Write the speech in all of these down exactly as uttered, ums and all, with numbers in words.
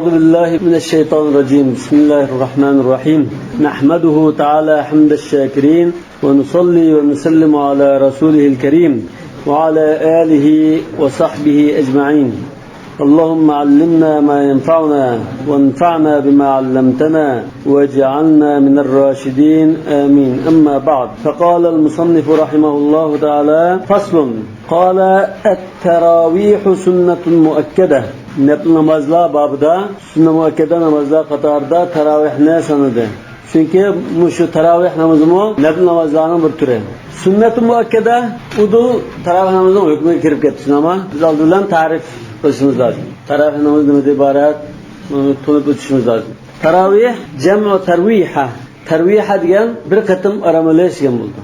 أعوذ بالله من الشيطان الرجيم. بسم الله الرحمن الرحيم. نحمده تعالى حمد الشاكرين، ونصلي ونسلم على رسوله الكريم، وعلى آله وصحبه أجمعين. اللهم علمنا ما ينفعنا، وانفعنا بما علمتنا، واجعلنا من الراشدين. آمين. أما بعد، فقال المصنف رحمه الله تعالى: فصل. قال: التراويح سنة مؤكدة. نەپلى نامازلار بابىدا سۈننە مۇئەككەدە نامازلار قاتارىدا تاراۋىھنى سانىدى. چۈنكى مۇشۇ تاراۋىھ نامىزىمۇ نەپلى نامازلارنىڭ بىر تۈرى. سۈننەتۇ مۇئەككەدە ئۇدۇل تاراۋىھ نامىزىنىڭ ھۆكمىگە كىرىپ كەتتى. شۇنداقمۇ؟ بىز ئالدى بىلەن تەرىپ قىلىشىمىز لازىم. تاراۋىھ نامىزى نېمىدىن ئىبارەت؟ بۇنى تونۇپ ئۆتۈشىمىز لازىم. تاراۋىھ جەمئۇ تەرۋىھە. تەرۋىھە دېگەن بىر قېتىم ئارام ئېلىش دېگەن بولىدۇ.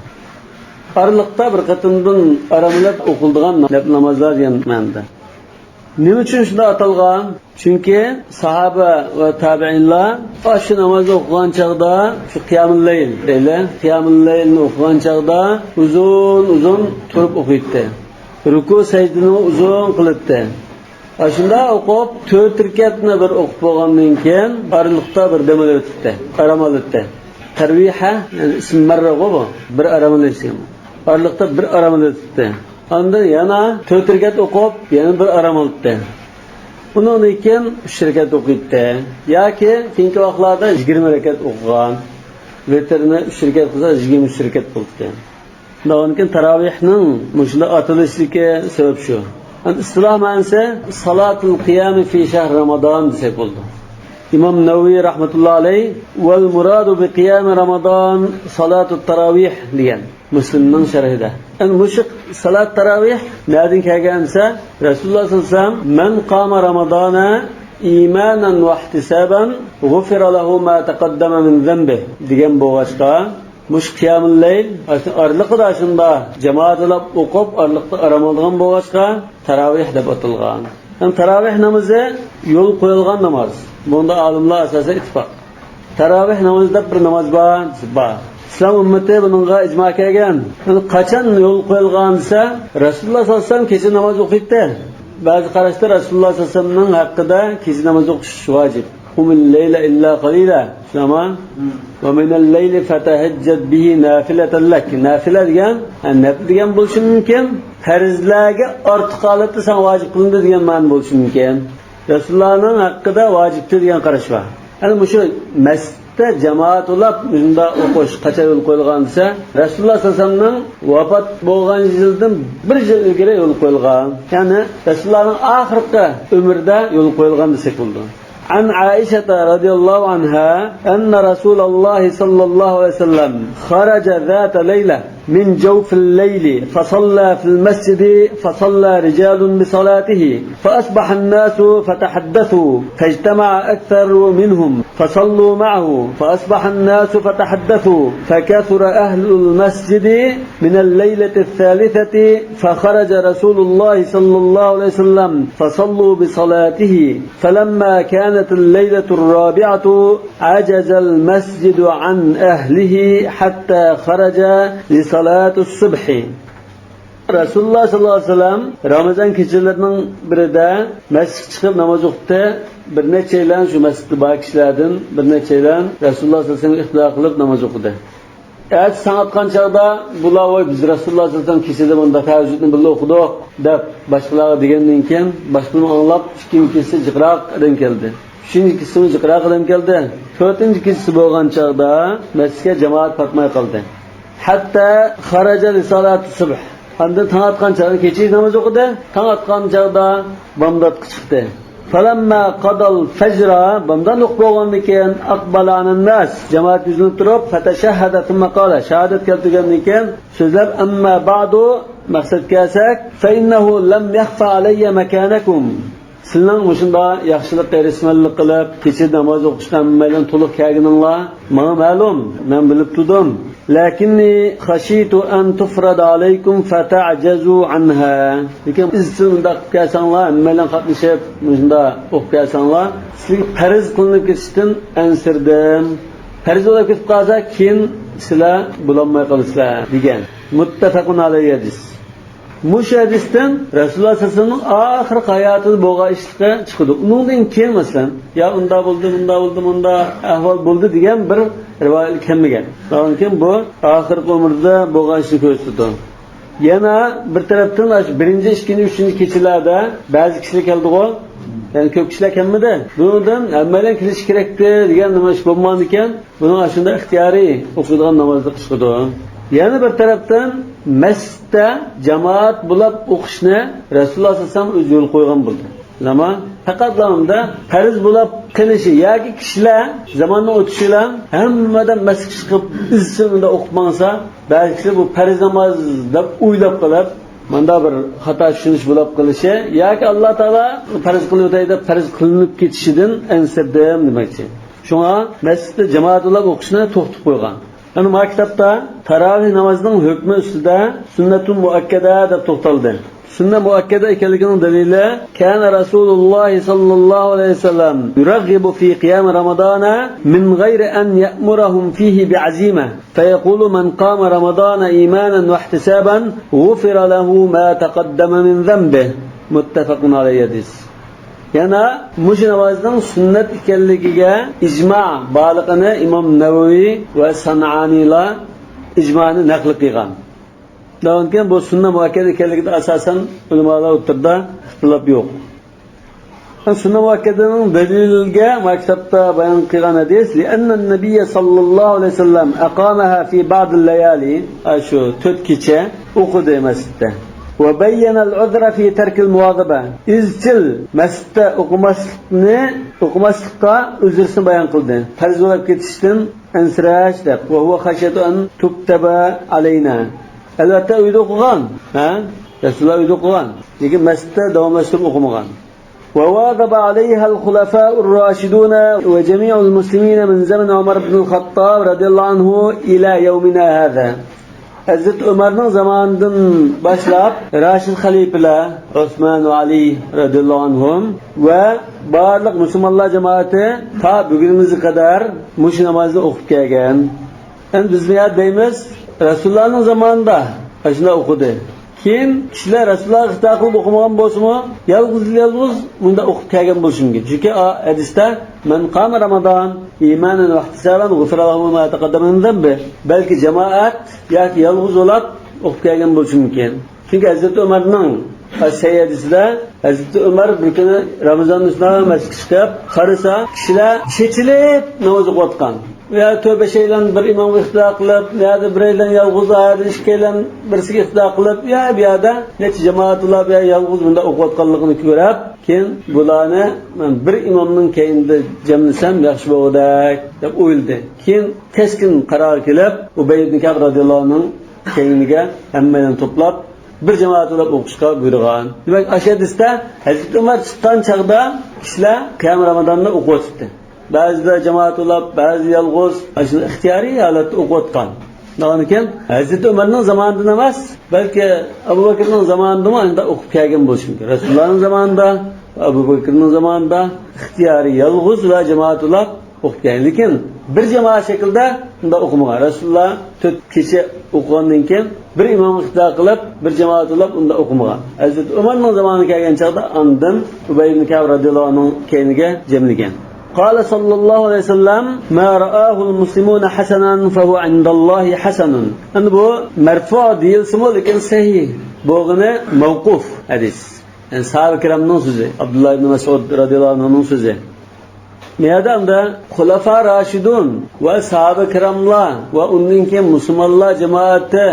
ئارىلىقتا بىر قېتىمدىن ئارام ئېلىپ ئوقۇلىدىغان نەپلى نامازلار دېگەن مەنىدە. نېمە ئۈچۈن شۇنداق ئاتالغان؟ چۈنكى ساھابە ۋە تابىئىنلار ئاشۇ نامازنى ئوقۇغان چاغدا، شۇ قىيامۇل لەيل دەيلى، قىيامۇل لەيلنى ئوقۇغان چاغدا ئۇزۇن-ئۇزۇن تۇرۇپ ئوقۇيتتى. رۇكۇ سەجدىنى ئۇزۇن قىلاتتى. ئاشۇنداق ئوقۇپ، تۆت رەكەتنى بىر ئوقۇپ بولغاندىن كېيىن، ئارىلىقتا بىر دەم ئېلىۋېتەتتى، ئارام ئالاتتى. تەرۋىھە، يەنى ئىسمى مەررىغۇ بۇ، بىر ئارام ئېلىش دېگەن. ئارىلىقتا بىر ئارام ئېلىۋېتەتتى. ئاندىن يەنە تۆت رەكەت ئوقۇپ، يەنە بىر ئارام ئالاتتى. ئۇنىڭدىن كېيىن ئۈچ رەكەت ئوقۇيتتى. ياكى كېيىنكى ۋاقىتلاردا يىگىرمە رەكەت ئوقۇغان. ۋىتىرنى ئۈچ رەكەت قىلسا، يىگىرمە ئۈچ رەكەت بولاتتى. ئاندىن كېيىن تاراۋىھنىڭ مۇشۇنداق ئاتىلىشىدىكى سەۋەب شۇ. ئەمدى ئىستىلاھ مەنىسى سالاتۇل قىيامى فى شەھر رامىزان دېسەك بولىدۇ. ئىمام نەۋەۋى رەھمەتۇللا ئەلەيھ، ۋەل مۇرادۇ بى قىيامى رامىزان سالاتۇت تاراۋىھ دېگەن مۇسلىمنىڭ شەرھىدە. ئەمدى مۇشۇ سالات تاراۋىھ نەدىن كەلگەن دېسە، رەسۇلۇللا سەللەللاھۇ ئەلەيھى ۋەسەللەم، مەن قامە رامىزانە ئىمانەن ۋەھتىسابەن غۇفىرە لەھۇ ما تەقەددەمە مىن زەنبىھ دېگەن بولغاچقا، مۇشۇ قىيامۇل لەيل، ئارىلىقىدا شۇنداق جامائەت بىلەن ئوقۇپ، ئارىلىقتا ئارام ئالىدىغان بولغاچقا، تاراۋىھ دەپ ئاتالغان. ھەم تاراۋىھ نامىزى يول قويۇلغان ناماز. بۇندا ئالىملار ئاساسەن ئىتتىپاق. تاراۋىھ نامىزى دەپ بىر ناماز بار، بار. ئىسلام ئۈممىتى بۇنىڭغا ئىجما كەلگەن. يەنى قاچان يول قويۇلغان دېسە، رەسۇلۇللا سەللەللاھۇ ئەلەيھى ۋەسەللەم كېچە ناماز ئوقۇيتتى. بەزى قاراشتا رەسۇلۇللا سەللەللاھۇ ئەلەيھى ۋەسەللەمنىڭ ھەققىدە كېچە ناماز ئوقۇش ۋاجىپ. قۇمىل لەيلە ئىللا قەلىلا. شۇنداقمۇ؟ ۋە مىنەل لەيلى فەتەھەججەد بىھى نافىلەتەن لەك. نافىلە دېگەن، ھە، نەپلى دېگەن بولۇشى مۇمكىن. پەرزلەرگە ئارتۇق ھالەتتە ساڭا ۋاجىپ قىلىندى دېگەن مەنە بولۇشى مۇمكىن. رەسۇلۇللانىڭ ھەققىدە ۋاجىپتۇر دېگەن قاراش بار. ئەنە مۇشۇ مەسچىتتە جامائەت بولاپ مۇشۇنداق ئوقۇش قاچان يول قويۇلغان دېسە، رەسۇلۇللا سەللەللاھۇ ئەلەيھى ۋەسەللەمنىڭ ۋاپات بولغان يىلدىن بىر يىل ئىلگىرى يول قويۇلغان. يەنى رەسۇلۇللانىڭ ئاخىرقى ئۆمرىدە يول قويۇلغان دېسەك بولىدۇ. عن عائشة رضي الله عنها أن رسول الله صلى الله عليه وسلم خرج ذات ليلة من جوف الليل فصلى في المسجد فصلى رجال بصلاته فأصبح الناس فتحدثوا فاجتمع أكثر منهم فصلوا معه فأصبح الناس فتحدثوا فكثر أهل المسجد من الليلة الثالثة فخرج رسول الله صلى الله عليه وسلم فصلوا بصلاته فلما كانت الليلة الرابعة عجز المسجد عن أهله حتى خرج لصلاة الصبح. رەسۇلۇللا سەللەللاھۇ ئەلەيھى ۋەسەللەم رامىزان كېچىلىرىنىڭ بىرىدە مەسچىتكە چىقىپ ناماز ئوقۇدى. بىر نەچچەيلەن شۇ مەسچىتتە بار كىشىلەردىن بىر نەچچەيلەن رەسۇلۇللا سەللەللاھۇ ئەلەيھى ۋەسەللەمگە ئىقتىدا قىلىپ ناماز ئوقۇدى. ئەتىسى تاڭ ئاتقان چاغدا بۇلار، ۋاي، بىز رەسۇلۇللا سەللەللاھۇ ئەلەيھى ۋەسەللەم كېچىدە بۇنداق تەھەججۇدنى بىللە ئوقۇدۇق، دەپ باشقىلارغا دېگەندىن كېيىن، باشقىلىرىمۇ ئاڭلاپ، ئىككىنچىسى جىقراق ئادەم كەلدى. ئۈچىنچى كېچىسىمۇ جىقراق ئادەم كەلدى. تۆتىنچى كېچىسى بولغان چاغدا مەسچىتكە جامائەت پاتماي قالدى. ھەتتا خەرەجە لىسالاتىس سۇبھ. ئاندىن تاڭ ئاتقان چاغدا كېچىلىك ناماز ئوقۇدى. تاڭ ئاتقان چاغدا بامداتقا چىقتى. فەلەمما قادال فەجرا، بامدات ئوقۇپ بولغاندىن كېيىن، ئەقبەلە ئەلەنناس، جامائەتكە يۈزلىنىپ تۇرۇپ، فەتەشەھھەدە ثۇممە قالە، شاھادەت كەلتۈرگەندىن كېيىن سۆزلەپ، ئەمما بەئدۇ، مەقسەتكە كەلسەك، فەئىننەھۇ لەم يەخفە ئەلەييە مەكانەكۇم. سىلىنىڭ مۇشۇنداق ياخشىلىق، قېرىشمەنلىك قىلىپ، كېچە ناماز ئوقۇشقا ھەممەيلەن تولۇق كەلگىنىڭلار ماڭا مەلۇم، مەن بىلىپ تۇردۇم. لەكىننى خەشىتۇ ئەن تۇفرەدە ئەلەيكۇم فەتەئجەزۇ ئەنھا. لېكىن ئىزچىل مۇنداق قىلىپ كەلسەڭلار، ھەممەيلەن قاتنىشىپ مۇشۇنداق ئوقۇپ كەلسەڭلار، سىلەرگە پەرز قىلىنىپ كېتىشتىن ئەنسىرىدىم. پەرز بولۇپ كېتىپ قالسا، كېيىن سىلەر بولالماي قالىسىلەر، دېگەن. مۇتتەفەقۇن ئەلەيھى ھەدىس. مۇشۇ ھەدىستىن رەسۇلۇللاھ سەللەللاھۇ ئەلەيھى ۋەسەللەمنىڭ ئاخىرقى ھاياتىدا بولغان ئىشلىقى چىقىدۇ. ئۇنىڭدىن كېيىن، مەسىلەن، يا ئۇنداق بولدى، مۇنداق بولدى، مۇنداق ئەھۋال بولدى دېگەن بىر رىۋايەت كەلمىگەن. ئۇنىڭدىن كېيىن بۇ ئاخىرقى ئۆمرىدە بولغان ئىشنى كۆرسىتىدۇ. يەنە بىر تەرەپتىن، ئاشۇ بىرىنچى، ئىككىنچى، ئۈچىنچى كېچىلەردە بەزى كىشىلەر كەلدىغۇ، يەنى كۆپ كىشىلەر كەلمىدى. بۇنىڭدىن ھەممەيلەن كېلىشى كېرەكتى دېگەن نېمە ئىش بولمىغاندىكەن، بۇنىڭ ئاشۇنداق ئىختىيارىي ئوقۇيدىغان نامازلىق چىقىدۇ. يەنە بىر تەرەپتىن، مەسچىتتە جامائەت بولاپ ئوقۇشنى رەسۇلۇللاھ سەللەللاھۇ ئەلەيھى ۋەسەللەم ئۆزى يولغا قويغان بولدى. نېمە؟ پەقەتلا ئۇندا پەرز بولاپ قېلىشى ياكى كىشىلەر زاماننىڭ ئۆتۈشى بىلەن ھەممە ئادەم مەسچىتكە چىقىپ ئىزچىل ئۇندا ئوقۇپ ماڭسا، بەزى كىشىلەر بۇ پەرز ناماز دەپ ئويلاپ قېلىپ، مۇندا بىر خاتا چۈشىنىش بولاپ قېلىشى ياكى ئاللا تائالا پەرز قىلىۋېتەي دەپ پەرز قىلىنىپ كېتىشىدىن ئەنسىرىدىم دېمەكچى. شۇڭا مەسچىتتە جامائەت بولاپ ئوقۇشنى توختىتىپ قويغان. يەنە ما كىتابتا تاراۋىھ نامازىنىڭ ھۆكمى ئۈستىدە سۈننەتۇن مۇئەككەدە دەپ توختالدى. سۈننە مۇئەككەدە ئىكەنلىكىنىڭ دەلىلى، كان رسول الله صلى الله عليه وسلم يرغب في قيام رمضان من غير أن يأمرهم فيه بعزيمة، فيقول من قام رمضان إيمانا واحتسابا غفر له ما تقدم من ذنبه. متفق عليه. ھەدىس. يەنە مۇشۇ نامازنىڭ سۈننەت ئىكەنلىكىگە ئىجما بارلىقىنى ئىمام نەۋەۋى ۋە سانئانىيلار ئىجمانى نەقىل قىلغان. ئۇنىڭدىن كېيىن بۇ سۈننە مۇئەككەدە ئىكەنلىكىدە ئاساسەن ئۆلىمالار ئوتتۇرىدا ئىختىلاپ يوق. سۈننە مۇئەككەدىنىڭ دەلىلىگە ما كىتابتا بايان قىلغان ھەدىس، لأن النبي صلى الله عليه وسلم أقامها في بعض الليالي، ئاشۇ تۆت كېچە ئوقۇدى مەسچىتتە. وبين العذر في ترك المواظبة، ئىزچىل مەسچىتتە ئوقۇماسلىقنى، ئوقۇماسلىققا ئۆزرىسىنى بايان قىلدى. پەرز بولاپ كېتىشتىن ئەنسىرەش دەپ، وهو خشية أن تكتب علينا. ئەلۋەتتە ئۆيدە ئوقۇغان، ھە؟ رەسۇلۇللا ئۆيدە ئوقۇغان. لېكىن مەسچىتتە داۋاملاشتۇرۇپ ئوقۇمىغان. وواظب عليها الخلفاء الراشدون وجميع المسلمين من زمن عمر بن الخطاب رضي الله عنه إلى يومنا هذا. ھەزرىتى ئۆمەرنىڭ زامانىدىن باشلاپ راشىد خەلىپىلەر، ئوسمان ۋە ئەلى رەزىياللاھۇ ئەنھۇم ۋە بارلىق مۇسۇلمانلار جامائىتى تا بۈگۈنىمىزگە قەدەر مۇشۇ نامازنى ئوقۇپ كەلگەن. ئەمدى بىز بۇ يەردە دەيمىز، رەسۇلۇللانىڭ زامانىدا ئاشۇنداق ئوقۇدى. كېيىن كىشىلەر رەسۇلۇللاغا ئىقتىدا قىلىپ ئوقۇمىغان بولسىمۇ، يالغۇز، يالغۇز مۇنداق ئوقۇپ كەلگەن بولۇشى مۇمكىن. چۈنكى ئا-، ھەدىستە، من قام رمضان إيمانا واحتسابا غفر له ما تقدم من ذنبه. بەلكى جامائەت ياكى يالغۇز بولاپ ئوقۇپ كەلگەن بولۇشى مۇمكىن. چۈنكى ھەزرىتى ئۆمەرنىڭ سەھىھ ھەدىسىدە، ھەزرىتى ئۆمەر بىر كۈنى رامىزان ئۈستىدە مەسچىتكە چىقىپ قارىسا، كىشىلەر چېچىلىپ ناماز ئوقۇۋاتقان. يا تۆت-بەشەيلەن بىر ئىمامغا ئىقتىدا قىلىپ، يا بىرەيلەن يالغۇز، يا ئىككىيلەن بىرسىگە ئىقتىدا قىلىپ، يا بۇ يەردە نەچچە جامائەت بولاپ، يا يالغۇز بۇنداق ئوقۇۋاتقانلىقىنى كۆرۈپ، كېيىن بۇلارنى مەن بىر ئىمامنىڭ كەينىدە جەملىسەم ياخشى بولغۇدەك دەپ ئويلىدى. كېيىن كەسكىن قارارغا كېلىپ، ئۇبەي ئىبن كەئب رەزىياللاھۇ ئەنھۇنىڭ كەينىگە ھەممەيلەننى توپلاپ، بىر جامائەت بولاپ ئوقۇشقا بۇيرۇغان. دېمەك، ئاشۇ ھەدىستە ھەزرىتى ئۆمەر چىققان چاغدا كىشىلەر قىيام رامىزاندا ئوقۇۋاتىدۇ. بەزىدە جامائەت بولاپ، بەزىدە يالغۇز، ئاشۇنداق ئىختىيارىي ھالەتتە ئوقۇۋاتقان. ئۇنىڭدىن كېيىن ھەزرىتى ئۆمەرنىڭ زامانىدىن ئەمەس، بەلكى ئەبۇ بەكرىنىڭ زامانىدىمۇ ئاشۇنداق ئوقۇپ كەلگەن بولۇشى مۇمكىن. رەسۇلۇللانىڭ زامانىدا، ئەبۇ بەكرىنىڭ زامانىدا ئىختىيارىي يالغۇز ۋە جامائەت بولاپ ئوقۇپ كەلگەن. لېكىن بىر جامائەت شەكلىدە ئۇنداق ئوقۇمىغان. رەسۇلۇللا تۆت كېچە ئوقۇغاندىن كېيىن بىر ئىمامغا ئىقتىدا قىلىپ، بىر جامائەت بولاپ ئۇنداق ئوقۇمىغان. ھەزرىتى ئۆمەرنىڭ زامانىغا كەلگەن چاغدا ئاندىن ئۇبەي ئىبن كەئب رەزىياللاھۇ ئەنھۇنىڭ كەينىگە جەملىگەن. قال صلى الله عليه وسلم، ما رآه المسلمون حسنا فهو عند الله حسن. ئەمدى بۇ مەرفۇ دېيىلسىمۇ، لېكىن سەھىھ بولغىنى مەۋقۇف ھەدىس. يەنى ساھابە كىرامنىڭ سۆزى، ئابدۇللا ئىبن مەسئۇد رەزىياللاھۇ ئەنھۇنىڭ سۆزى. بۇ يەردە ئەمدى خۇلەفا راشىدۇن ۋە ساھابە كىراملار ۋە ئۇندىن كېيىن مۇسۇلمانلار جامائىتى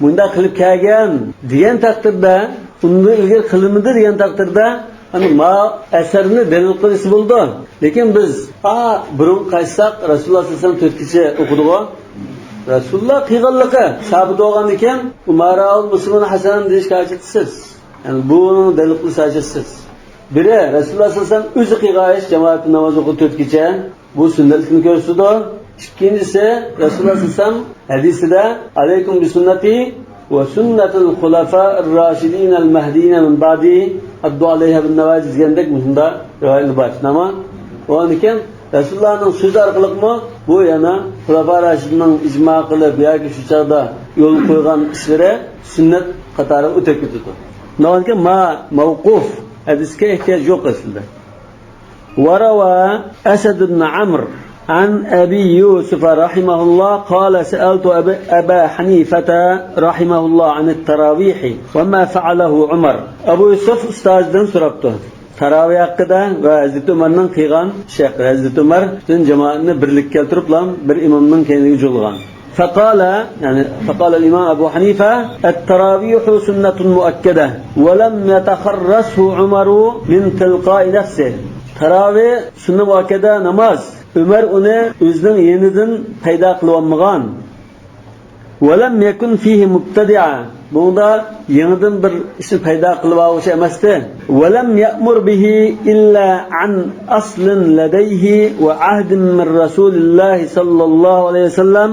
مۇنداق قىلىپ كەلگەن دېگەن تەقدىردە، ئۇندىن ئىلگىرى قىلمىدى دېگەن تەقدىردە، ئەنە ما ئەسەرنى دەلىل قىلسا بولىدۇ. لېكىن بىز، ئا، بۇرۇن قايتساق، رەسۇلۇللا سەللەللاھۇ ئەلەيھى ۋەسەللەم تۆت كېچە ئوقۇدىغۇ. رەسۇلۇللا قىلغانلىقى سابىت بولغاندىكىن، ما رآه المسلمون حسنا دېيىشكە ھاجەتسىز. يەنى بۇنىڭ دەلىل قىلىش ھاجەتسىز. بىرى، رەسۇلۇللا سەللەللاھۇ ئەلەيھى ۋەسەللەم ئۆزى قىلغان ئىش، جامائەتتە ناماز ئوقۇپ تۆت كېچە، بۇ سۈننەتلىكنى كۆرسىتىدۇ. ئىككىنچىسى، رەسۇلۇللا سەللەللاھۇ ئەلەيھى ۋەسەللەم ھەدىسىدە، عليكم بسنتي وسنة الخلفاء الراشدين المهديين من بعدي عضوا عليها بالنواجذ دېگەندەك مۇشۇنداق رىۋايەتلەر بار. ئۇنىڭدىن كېيىن رەسۇلۇللانىڭ سۆزى ئارقىلىقمۇ بۇ يەنە خۇلەپا راشىدىننىڭ ئىجما قىلىپ ياكى شۇ چاغدا يولغا قويغان ئىشلىرى سۈننەت قاتارىغا ئۆتۈپ كېتىدۇ. شۇنداق ئىكەن، ما مەۋقۇف ھەدىسكە ئېھتىياج يوق ئەسلىدە. وروى أسد بن عمرو عن أبي يوسف رحمه الله قال سألت أبا، أبا حنيفة رحمه الله عن التراويح وما فعله عمر. ئەبۇ يۈسۈف ئۇستازىدىن سوراپتۇ. تاراۋىھ ھەققىدە ۋە ھەزرىتى ئۆمەرنىڭ قىلغان ئىشى ھەققىدە. ھەزرىتى ئۆمەر پۈتۈن جامائەتنى بىرلىككە كەلتۈرۈپلا بىر ئىمامنىڭ كەينىگە جۇغلىغان. فقال، يەنى فقال الإمام أبو حنيفة: التراويح سنة مؤكدة ولم يتخرصه عمر من تلقاء نفسه. تاراۋىھ سۈننە مۇئەككەدە ناماز. ئۆمەر ئۇنى ئۆزىنىڭ يېنىدىن پەيدا قىلىۋالمىغان. ولم يكن فيه مبتدعة. بۇنىڭدا يېڭىدىن بىر ئىشنى پەيدا قىلىۋالغۇچى ئەمەستى. ولم يأمر به إلا عن أصل لديه وعهد من رسول الله صلى الله عليه وسلم.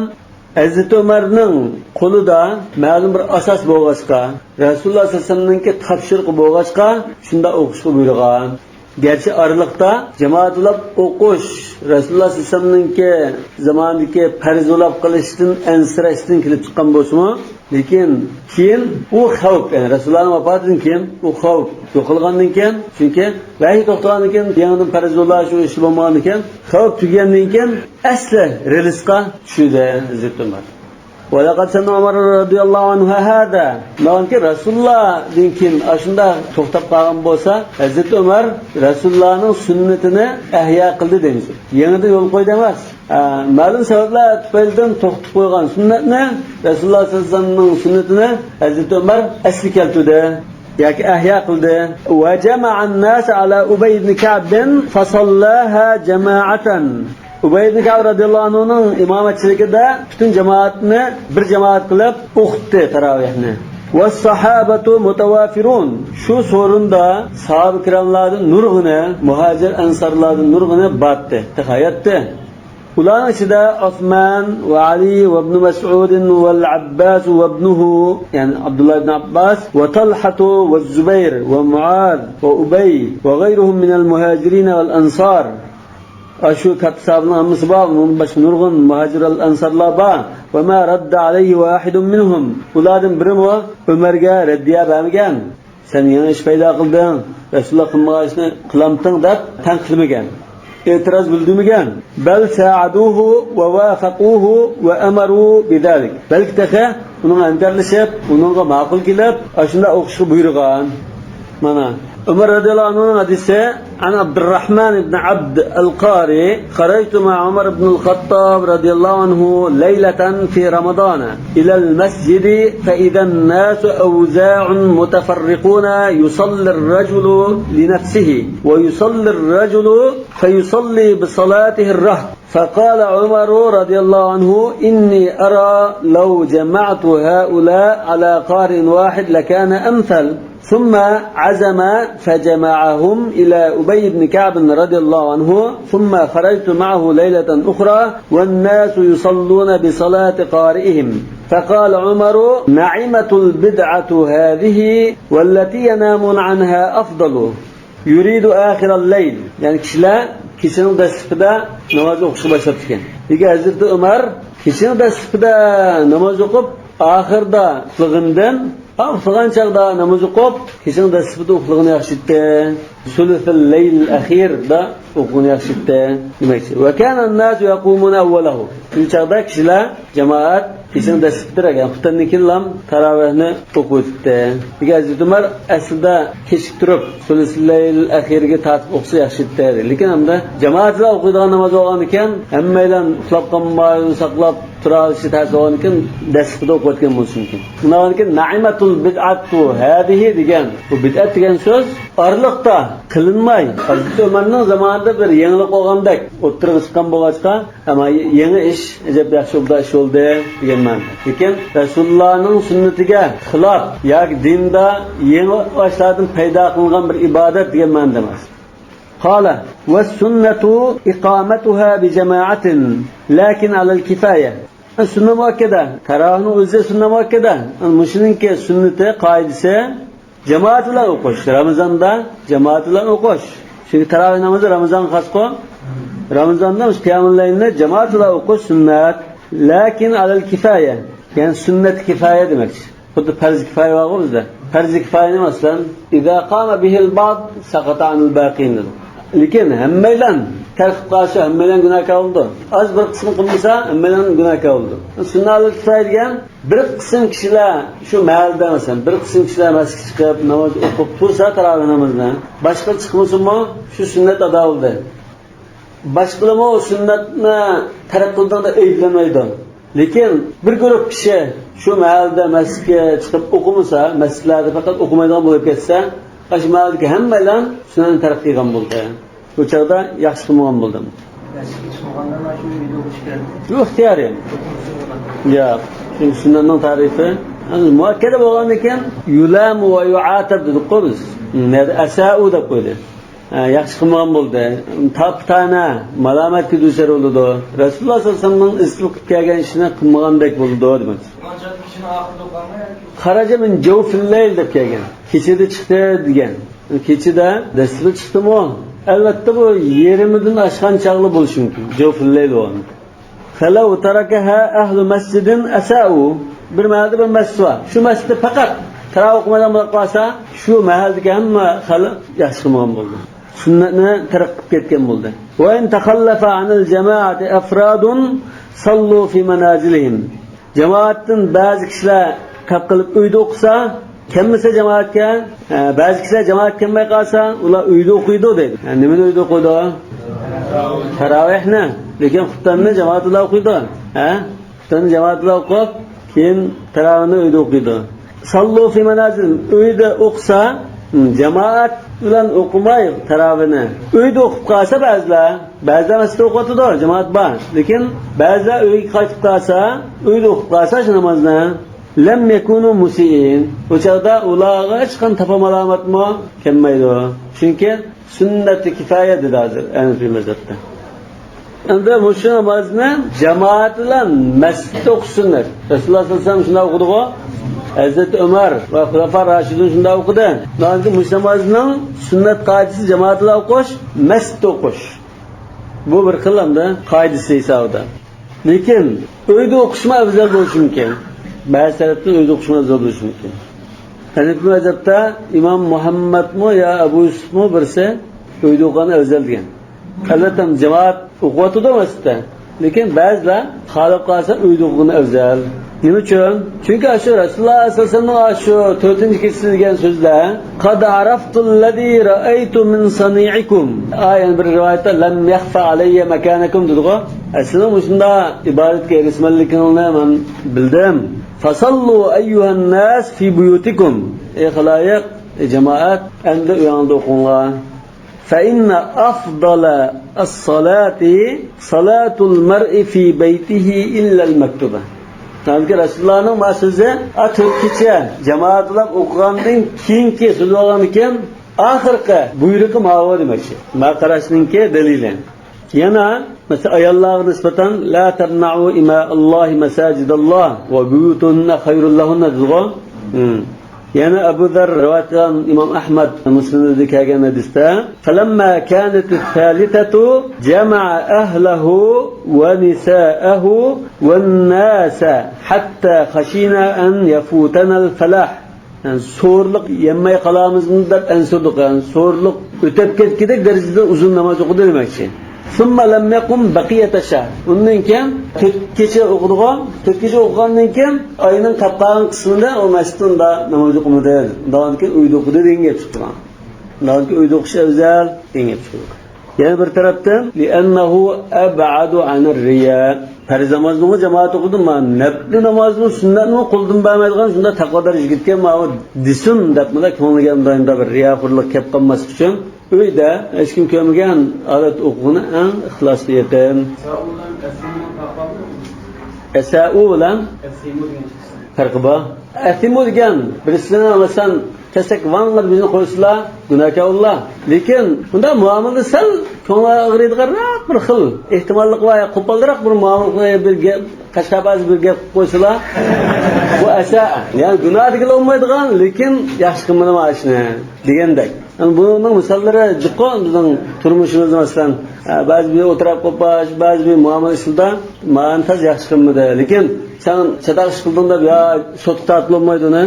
ھەزرىتى ئۆمەرنىڭ قولىدا مەلۇم بىر ئاساس بولغاچقا، رەسۇلۇللا سەللەللاھۇ ئەلەيھى ۋەسەللەمنىڭكى تاپشۇرۇقى بولغاچقا، شۇنداق ئوقۇشقا بۇيرۇغان. گەرچە ئارىلىقتا جامائەت بولاپ ئوقۇش رەسۇلۇللا سەللەللاھۇ ئەلەيھى ۋەسەللەمنىڭكى زامانىدىكى پەرز بولاپ قېلىشتىن ئەنسىرەشتىن كېلىپ چىققان بولسىمۇ، لېكىن كېيىن ئۇ خەۋپ، يەنى رەسۇلۇللانىڭ ۋاپاتىدىن كېيىن ئۇ خەۋپ يوقالغاندىن كېيىن، چۈنكى ۋەھىي توختىغاندىن كېيىن يېڭىدىن پەرز بولاش ئۇ ئىش بولمىغاندىن كېيىن، خەۋپ تۈگىگەندىن كېيىن ئەسلى رېلىسقا چۈشىدۇ ھەزرىتى ئۆمەر. ولقد سن عمر رضي الله عنه هذا. ناھايىتى رەسۇلۇللادىن كېيىن ئاشۇنداق توختاپ قالغان بولسا، ھەزرىتى ئۆمەر رەسۇلۇللانىڭ سۈننىتىنى ئەھيا قىلدى دەيمىز. يېڭىدىن يولغا قويدى ئەمەس. ھە، مەلۇم سەۋەبلەر تۈپەيلىدىن توختىتىپ قويغان سۈننەتنى رەسۇلۇللا سەللەللاھۇ ئەلەيھى ۋەسەللەمنىڭ سۈننىتىنى ھەزرىتى ئۆمەر ئەسلىگە كەلتۈردى ياكى ئەھيا قىلدى. وجمع الناس على أبي بن كعب فصلاها جماعة. ئۇبەي ئىبن كەئب رەزىياللاھۇ ئەنھۇنىڭ ئىمامەتچىلىكىدە پۈتۈن جامائەتنى بىر جامائەت قىلىپ ئوقۇتتى تاراۋىھنى. والصحابة متوافرون. شۇ سورۇندا ساھابە كىراملاردىن نۇرغۇنى، مۇھاجىر ئەنسارلاردىن نۇرغۇنى بارتتى، ھاياتتى. ئۇلارنىڭ ئىچىدە ئوسمان ۋە ئەلى ۋە ئىبن مەسئۇد ۋەل ئەبباس ۋە ئىبنۇھۇ، يەنى ئابدۇللا ئىبن ئابباس، ۋە تەلھەتۇ ۋە زۇبەير ۋە مۇئاز ۋە ئۇبەي ۋە غەيرۇھۇم مىنەل مۇھاجىرىنە ۋەل ئەنسار. ئاشۇ كاتتا ساھابىنىڭ ھەممىسى بار، ئۇنىڭدىن باشقا نۇرغۇن مۇھاجىر ئەنسارلار بار. ۋە ما رەددە ئەلەيھى ۋاھىدۇن مىنھۇم. ئۇلاردىن بىرىمۇ ئۆمەرگە رەددىيە بەرمىگەن. سەن يېڭى ئىش پەيدا قىلدىڭ، رەسۇلۇللا قىلمىغان ئىشنى قىلامتىڭ دەپ تەنقىدلىمىگەن. ئېتىراز بىلدۈرمىگەن. بەل ساعەدۇھۇ ۋە ۋافەقۇھۇ ۋە ئەمەرۇ بىزالىك. بەلكى تېخى ئۇنىڭغا ھەمكارلىشىپ، ئۇنىڭغا ماقۇل كېلىپ، ئاشۇنداق ئوقۇشقا بۇيرۇغان. مانا، ئۆمەر رەزىياللاھۇ ئەنھۇنىڭ ھەدىسى، عن عبد الرحمن بن عبد القاري، خرجت مع عمر بن الخطاب رضي الله عنه ليلة في رمضان إلى المسجد فإذا الناس أوزاع متفرقون يصلي الرجل لنفسه ويصلي الرجل فيصلي بصلاته الرهط. فقال عمر رضي الله عنه: إني أرى لو جمعت هؤلاء على قارئ واحد لكان أمثل. ثم عزم فجمعهم إلى أبي بن كعب رضي الله عنه، ثم خرجت معه ليلة أخرى والناس يصلون بصلاة قارئهم. فقال عمر: نعمة البدعة هذه والتي ينامون عنها أفضل. يريد آخر الليل. يەنى كىشىلەر كېچىنىڭ دەسلىپىدە ناماز ئوقۇشقا باشلاپتىكەن. لېكىن ھەزرىتى ئۆمەر كېچىنىڭ دەسلىپىدە ناماز ئوقۇپ، ئاخىردا ئۇخلىغىنىدىن، ئا، ئۇخلىغان چاغدا ناماز ئوقۇپ، كېچىنىڭ دەسلىپىدە ئۇخلىغىنى ياخشى ئىدى. سۇلۇسۇل لەيل ئەخىردا ئوقۇغىنى ياخشى ئىدى دېمەكچى. وكان الناس يقومون أوله. شۇ چاغدا كىشىلەر، جامائەت كېچىنىڭ دەسلىپىدە، يەنى خۇپتەندىن كېيىنلا تاراۋىھنى ئوقۇۋېتىپتى. لېكىن ھەزرىتى ئۆمەر ئەسلىدە كېچىكتۈرۈپ، سۇلۇسۇل لەيل ئەخىرگە تارتىپ ئوقۇسا ياخشى ئىدى. لېكىن ئەمدى جامائەت بىلەن ئوقۇيدىغان ناماز بولغاندىكىن، ھەممەيلەن ئۇخلاپ قالماي، ساقلاپ تۇرالىشى تەس بولغاندىكىن، دەسلىپىدە ئوقۇۋەتكەن بولۇشى مۇمكىن. شۇنداق بولغاندىكىن، نەئىمەتۇل بىدئەتۇ ھەزىھى دېگەن بۇ بىدئەت دېگەن سۆز ئارىلىقتا قىلىنماي، ھەزرىتى ئۆمەرنىڭ زامانىدا بىر يېڭىلىق بولغاندەك ئوتتۇرىغا چىققان بولغاچقا، ئەمما يېڭى ئىش، ئەجەب ياخشى ئوبدان ئىش بولدى دېگەن مەنىدە. لېكىن رەسۇلۇللانىڭ سۈننىتىگە خىلاپ ياكى دىندا يېڭى ئىشلاردىن پەيدا قىلىنغان بىر ئىبادەت دېگەن مەنىدە ئەمەس. قال: والسنة إقامتها بجماعة لكن على الكفاية. سۈننە مۇئەككەدە، تاراۋىھنىڭ ئۆزى سۈننە مۇئەككەدە. مۇشۇنىڭكى سۈننىتى، قائىدىسى، جامائەت بىلەن ئوقۇش. رامىزاندا جامائەت بىلەن ئوقۇش. چۈنكى تاراۋىھ نامىزى رامىزانغا خاسقۇ. رامىزاندا مۇشۇ قىيامۇللەيلنى جامائەت بىلەن ئوقۇش سۈننەت، لەكىن ئەلەل كىفايە، يەنى سۈننەت كىفايە دېمەكچى. خۇددى پەرز كىفايە بارغۇ بىزدە. پەرز كىفايەنى مەسىلەن، ئىزا قامە بىھىل بەئد سەقەتە ئەنىل بەقىن دېدۇق. لېكىن ھەممەيلەن تەرك قىلىپ قالسا، ھەممەيلەن گۇناھكار بولىدۇ. ئاز بىر قىسمى قىلمىسا، ھەممەيلەن گۇناھكار بولىدۇ. سۈننەت ئەلەل كىفايە دېگەن، بىر قىسىم كىشىلەر شۇ مەھەلدە، مەسىلەن، بىر قىسىم كىشىلەر مەسچىتكە چىقىپ ناماز ئوقۇپ تۇرسا، تاراۋىھ نامىزىنى، باشقا چىقمىسىمۇ، شۇ سۈننەت ئادا بولدى. باشقىلارمۇ سۈننەتنى تەرك قىلدىڭ دەپ ئەيىبلەنمەيدۇ. لېكىن بىر گۇرۇپ كىشى شۇ مەھەلدە مەسچىتكە چىقىپ ئوقۇمىسا، مەسچىتلەردە پەقەت ئوقۇمايدىغان بولۇپ كەتسە، ئاشۇ مەھەلدىكى ھەممەيلەن سۈننەتنى تەرك قىلغان بولدى. بۇ چاغدا ياخشى قىلمىغان بولدى. مەسچىتكە چىقمىغاندا مانا شۇ ئۆيدە ئوقۇش كېرەك. بۇ ئىختىيارىي. يا، چۈنكى سۈننەتنىڭ تەرىپى مۇئەككەدە بولغاندىكىن، يۇلامۇ ۋە يۇئاتەب دېدۇققۇ بىز. نەدە ئەسەئۇ دەپ قويدى. ھە، ياخشى قىلمىغان بولدى. تاپتانە، مالامەتكە دۇچار بولىدۇ. رەسۇلۇللاھ سەللەللاھۇ ئەلەيھى ۋەسەللەم قىلىپ كەلگەن ئىشنى قىلمىغاندەك بولىدۇ دېمەكچى. خەرەجە مىن جەۋفىل لەيل دەپ كەلگەن. كېچىدە چىقتى دېگەن. كېچىدە دەسلىپى چىقتىمۇ؟ ئەلۋەتتە، بۇ يېرىمىدىن ئاشقان چاغلا بولۇشى مۇمكىن. جەۋفىل لەيل بولغان. فلو تركها أهل مسجد أساءوا. بىر مەھەلدە بىر مەسچىت بار. شۇ مەسچىتتە پەقەت تاراۋىھ ئوقۇمايدىغان بولۇپ قالسا، شۇ مەھەلدىكى ھەممە خەلق ياخشى قىلمىغان بولدى. سۈننەتنى تەرك قىلىپ كەتكەن بولدى. وإن تخلف عن الجماعة أفراد صلوا في منازلهم. جامائەتتىن بەزى كىشىلەر قاپ قېلىپ ئۆيدە ئوقۇسا، كەلمىسە جامائەتكە، ھە، بەزى كىشىلەر جامائەتكە كەلمەي قالسا، ئۇلار ئۆيدە ئوقۇيدۇ دەيدۇ. ھە، نېمىنى ئۆيدە ئوقۇيدۇ؟ تاراۋىھنى. لېكىن خۇپتاننى جامائەت بىلەن ئوقۇيدۇ. ھە؟ خۇپتاننى جامائەت بىلەن ئوقۇپ، كېيىن تاراۋىھنى ئۆيدە ئوقۇيدۇ. صلوا في منازل، ئۆيدە ئوقۇسا، جامائەت بىلەن ئوقۇماي تاراۋىھنى. ئۆيدە ئوقۇپ قالسا بەزىلەر، بەزىلەر مەسچىتتە ئوقۇۋاتىدۇ، جامائەت بار. لېكىن بەزىلەر ئۆيگە قايتىپ قالسا، ئۆيدە ئوقۇپ قالسا شۇ نامازنى، لم يكونوا مسيئين. ئۇ چاغدا ئۇلارغا ھېچقانداق تاپا مالامەتمۇ كەلمەيدۇ. چۈنكى سۈننەتى كىفايە دېدى ھازىر ھەنەفىي مەزھەپتە. ئەمدى مۇشۇ نامازنى جامائەت بىلەن مەسچىتتە ئوقۇش سۈننەت. رەسۇلۇللاھ سەللەللاھۇ ئەلەيھى ۋەسەللەم شۇنداق ئوقۇدىغۇ. ھەزرىتى ئۆمەر ۋە خۇلەفا راشىدۇن شۇنداق ئوقۇدى. چۈنكى مۇشۇ نامازنىڭ سۈننەت قائىدىسى جامائەت بىلەن ئوقۇش، مەسچىتتە ئوقۇش. بۇ بىر خىل ئەمدى قائىدىسى ھېسابىدا. لېكىن ئۆيدە ئوقۇشمۇ ئەۋزەل بولۇشى مۇمكىن. بەزى تەرەپتىن ئۆيدە ئوقۇشمۇ ئەۋزەل بولۇشى مۇمكىن. ھەنەفىي مەزھەپتە ئىمام مۇھەممەدمۇ يا ئەبۇ يۈسۈفمۇ بىرسى ئۆيدە ئوقۇغان ئەۋزەل دېگەن. ئەلۋەتتە، جامائەت ئوقۇۋاتىدۇ مەسچىتتە. لېكىن بەزىلەر خالاپ قالسا ئۆيدە ئوقۇغىنى ئەۋزەل. نېمە ئۈچۈن؟ چۈنكى ئاشۇ رەسۇلۇللاھ سەللەللاھۇ ئەلەيھى ۋەسەللەمنىڭ ئاشۇ تۆتىنچى كېچىسى دېگەن سۆزدە، قەد ئەرەفتۇللەزى رەئەيتۇ مىن سەنىئىكۇم. ئا، يەنە بىر رىۋايەتتە، لەم يەخفە ئەلەييە مەكانەكۇم دېدىغۇ. ئە، سىزنىڭ مۇشۇنداق ئىبادەتكە ھېرىسمەنلىكىڭلارنى مەن بىلدىم. فەسەللۇ ئەييۇھەنناس فى بۇيۇتىكۇم. ئەي خالايىق، ئەي جامائەت، ئەمدى ئۆيۈڭلاردا ئوقۇڭلار. فَإِنَّ أَفْضَلَ الصَّلَاةِ صَلَاةُ الْمَرْءِ فِي بَيْتِهِ إِلَّا الْمَكْتُوبَةَ. چۈنكى رەسۇلۇللاھنىڭ ما سۆزى، ئا، تۆت كېچە جامائەت بىلەن ئوقۇغاندىن كېيىنكى سۆز بولغاندىكىن، ئاخىرقى بۇيرۇقى ماۋۇ دېمەكچى. ما قاراشنىڭكى دەلىلى. يەنە، مەسىلەن، ئاياللارغا نىسبەتەن، لَا تَمْنَعُوا إِمَاءَ اللَّهِ مَسَاجِدَ اللَّهِ وَبُيُوتُهُنَّ خَيْرٌ لَهُنَّ دېدىغۇ. ھىم. يەنە ئەبۇ زەر رىۋايەت قىلغان ئىمام ئەھمەد مۇسنەدىدە كەلگەن ھەدىستە، فَلَمَّا كَانَتِ الثَّالِثَةُ جَمَعَ أَهْلَهُ وَنِسَاءَهُ وَالنَّاسَ حَتَّى خَشِينَا أَنْ يَفُوتَنَا الْفَلَاحُ. يەنى سوھۇرلۇق يەممەي قالامىزمۇ دەپ ئەنسىرىدۇق. يەنى سوھۇرلۇق ئۆتۈپ كەتكۈدەك دەرىجىدە ئۇزۇن ناماز ئوقۇدى دېمەكچى. ثُمَّ لَمْ يَقُمْ بَقِيَّةَ الشَّهْرِ. ئۇندىن كېيىن تۆت كېچە ئوقۇدىغۇ، تۆت كېچە ئوقۇغاندىن كېيىن ئاينىڭ قاپقالغان قىسمىدا ئۇ مەسچىتتە ئۇنداق ناماز ئوقۇمىدى. ئۇنداقتىن كېيىن ئۆيدە ئوقۇدى دېگەن گەپ چىقتى. ئۇنداقتىن كېيىن ئۆيدە ئوقۇش ئەۋزەل دېگەن گەپ چىقتى. يەنە بىر تەرەپتىن، لِأَنَّهُ أَبْعَدُ عَنِ الرِّيَاءِ. پەرز نامازنىمۇ جامائەتتە ئوقۇدۇم، مانا نەپلى نامازنىمۇ، سۈننەتنىمۇ قولدىن بەرمەيدىغان شۇنداق تەقۋا دەرىجىگە يەتكەن، ماۋۇ دېسۇن دەپمىلا كۆڭلىگە مۇنداق بىر رىياخورلۇق كەپ قالماسلىق ئۈچۈن، ئۆيدە ھېچكىم كۆرمىگەن ھالەتتە ئوقۇغىنى ئەڭ ئىخلاسقا يېقىن. ئەسەئۇ بىلەن ئەسىمۇ دېگەن چىقسا. پەرقى بار. ئەسىمۇ دېگەن بىرسىنى، مەسىلەن، كەلسەك ۋاڭ قىلىپ يۈزىنى قويسىلا، گۇناھكار بولىدۇ. لېكىن بۇنداق مۇئامىلىدە سەل كۆڭلى ئاغرىيدىغانراق بىر خىل ئېھتىماللىق بار، يا قوپالراق بىر مۇئامىلە، بىر گەپ، قەشقەربازى بىر گەپ قىلىپ قويسىلا، بۇ ئەسەئە. يەنى گۇناھ دېگىلى بولمايدىغان، لېكىن ياخشى قىلمىدىم ئاشۇنى دېگەندەك. يەنى بۇنىڭ مىساللىرى جىققۇ بىزنىڭ تۇرمۇشىمىزدا، مەسىلەن، ئە، بەزى بىر ئولتۇراپ قوپاش، بەزى بىر مۇئامىلە ئىشلىرىدا مانا تاز ياخشى قىلمىدى. لېكىن سەن چاتاق ئىش قىلدىڭ دەپ يا سوتقا تارتىلىنمايدۇ ئۇنى،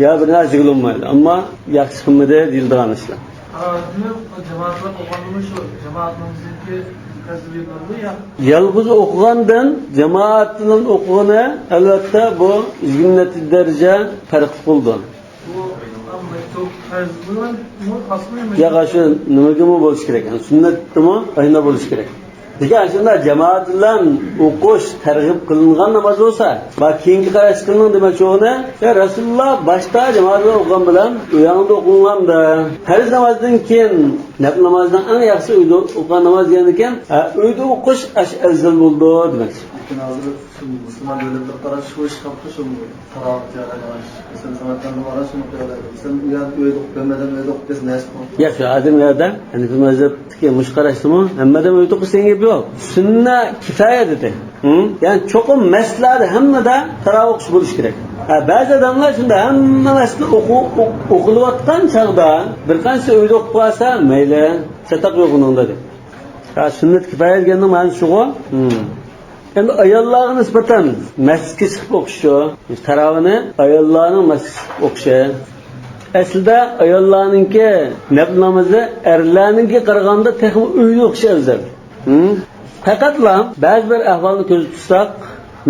يا بىر نەرسە دېگىلى بولمايدۇ. ئەمما ياخشى قىلمىدى دېيىلىدىغان ئىشلار. ھا، دېمەك، جامائەت بىلەن ئوقۇغاندىمۇ شۇ جامائەتنىڭ بىزنىڭكى تەرتىپى بولىدۇ يا؟ يالغۇز ئوقۇغاندىن جامائەت بىلەن ئوقۇغىنى، ئەلۋەتتە، بۇ يىگىرمە نەچچە دەرىجە پەرقلىق بولىدۇ. بۇ مەكتۇب پەرز بىلەنمۇ ئاسمىمۇ؟ ياق، شۇ نېمىگىمۇ بولۇشى كېرەك، سۈننەتتىمۇ ئاشۇنداق بولۇشى كېرەك. لېكىن ئاشۇنداق جامائەت بىلەن ئوقۇش تەرغىب قىلىنغان ناماز بولسا، ۋە كېيىنكى قاراش قىلىنىڭ دېمەكچى بولغىنى، يا رەسۇلۇللا باشتا جامائەت بىلەن ئوقۇغان بىلەن ئۆيۈڭدە ئوقۇغاندا، پەرز نامازدىن كېيىن نەپىل نامازنىڭ ئەڭ ياخشىسى ئۆيدە ئوقۇغان ناماز دېگەندىكىن، ئە، ئۆيدە ئوقۇش ئەش ئەۋزەل بولىدۇ دېمەكچى. لېكىن ھازىر شۇ مۇسۇلمان دۆلەتلىرى قاراش شۇ ئىش قاپتۇ، شۇ تاراۋىھ جايلارغا. مەسىلەن، سەمەرقەندنىمۇ قاراش شۇنى قىلىۋالايدۇ. مەسىلەن، ئۇ يەردە ئۆيدە ئوقۇپ، ھەممە ئادەم ئۆيدە ئوقۇپ كەتسە نەرسە قىلىدۇ. ياق، شۇ ئادەم يەردە ھەنىفىي مەزھەپتىكى مۇشۇ قاراشتىمۇ ھەممە ئادەم ئۆيدە ئوقۇش دېگەن گەپ يوق. سۈننە كىفايە دېدى. ھە؟ يەنى چوقۇم مەسچىتلەردە ھەممىدە تاراۋىھ ئوقۇش بولۇشى كېرەك. ھە، بەزى ئادەملەر شۇنداق ھەممە مەسچىتتە ئوقۇ-، ئوق-، ئوقۇلۇۋاتقان چاغدا بىر قانچىسى ئۆيدە ئوقۇپ قالسا مەيلى، چاتاق يوق ئۇنىڭدا دەپ. ھە، سۈننەت كىپايە دېگەننىڭ مەنىسى شۇغۇ. ھە. ئەمدى ئاياللارغا نىسبەتەن مەسچىتكە چىقىپ ئوقۇش شۇ. تاراۋىھنى ئاياللارنىڭ مەسچىتكە چىقىپ ئوقۇشى. ئەسلىدە ئاياللارنىڭكى نەپىل نامىزى ئەرلەرنىڭكىگە قارىغاندا تېخىمۇ ئۆيدە ئوقۇش ئەۋزەل. ھە؟ پەقەتلا بەزى بىر ئەھۋالنى كۆزدە تۇتساق،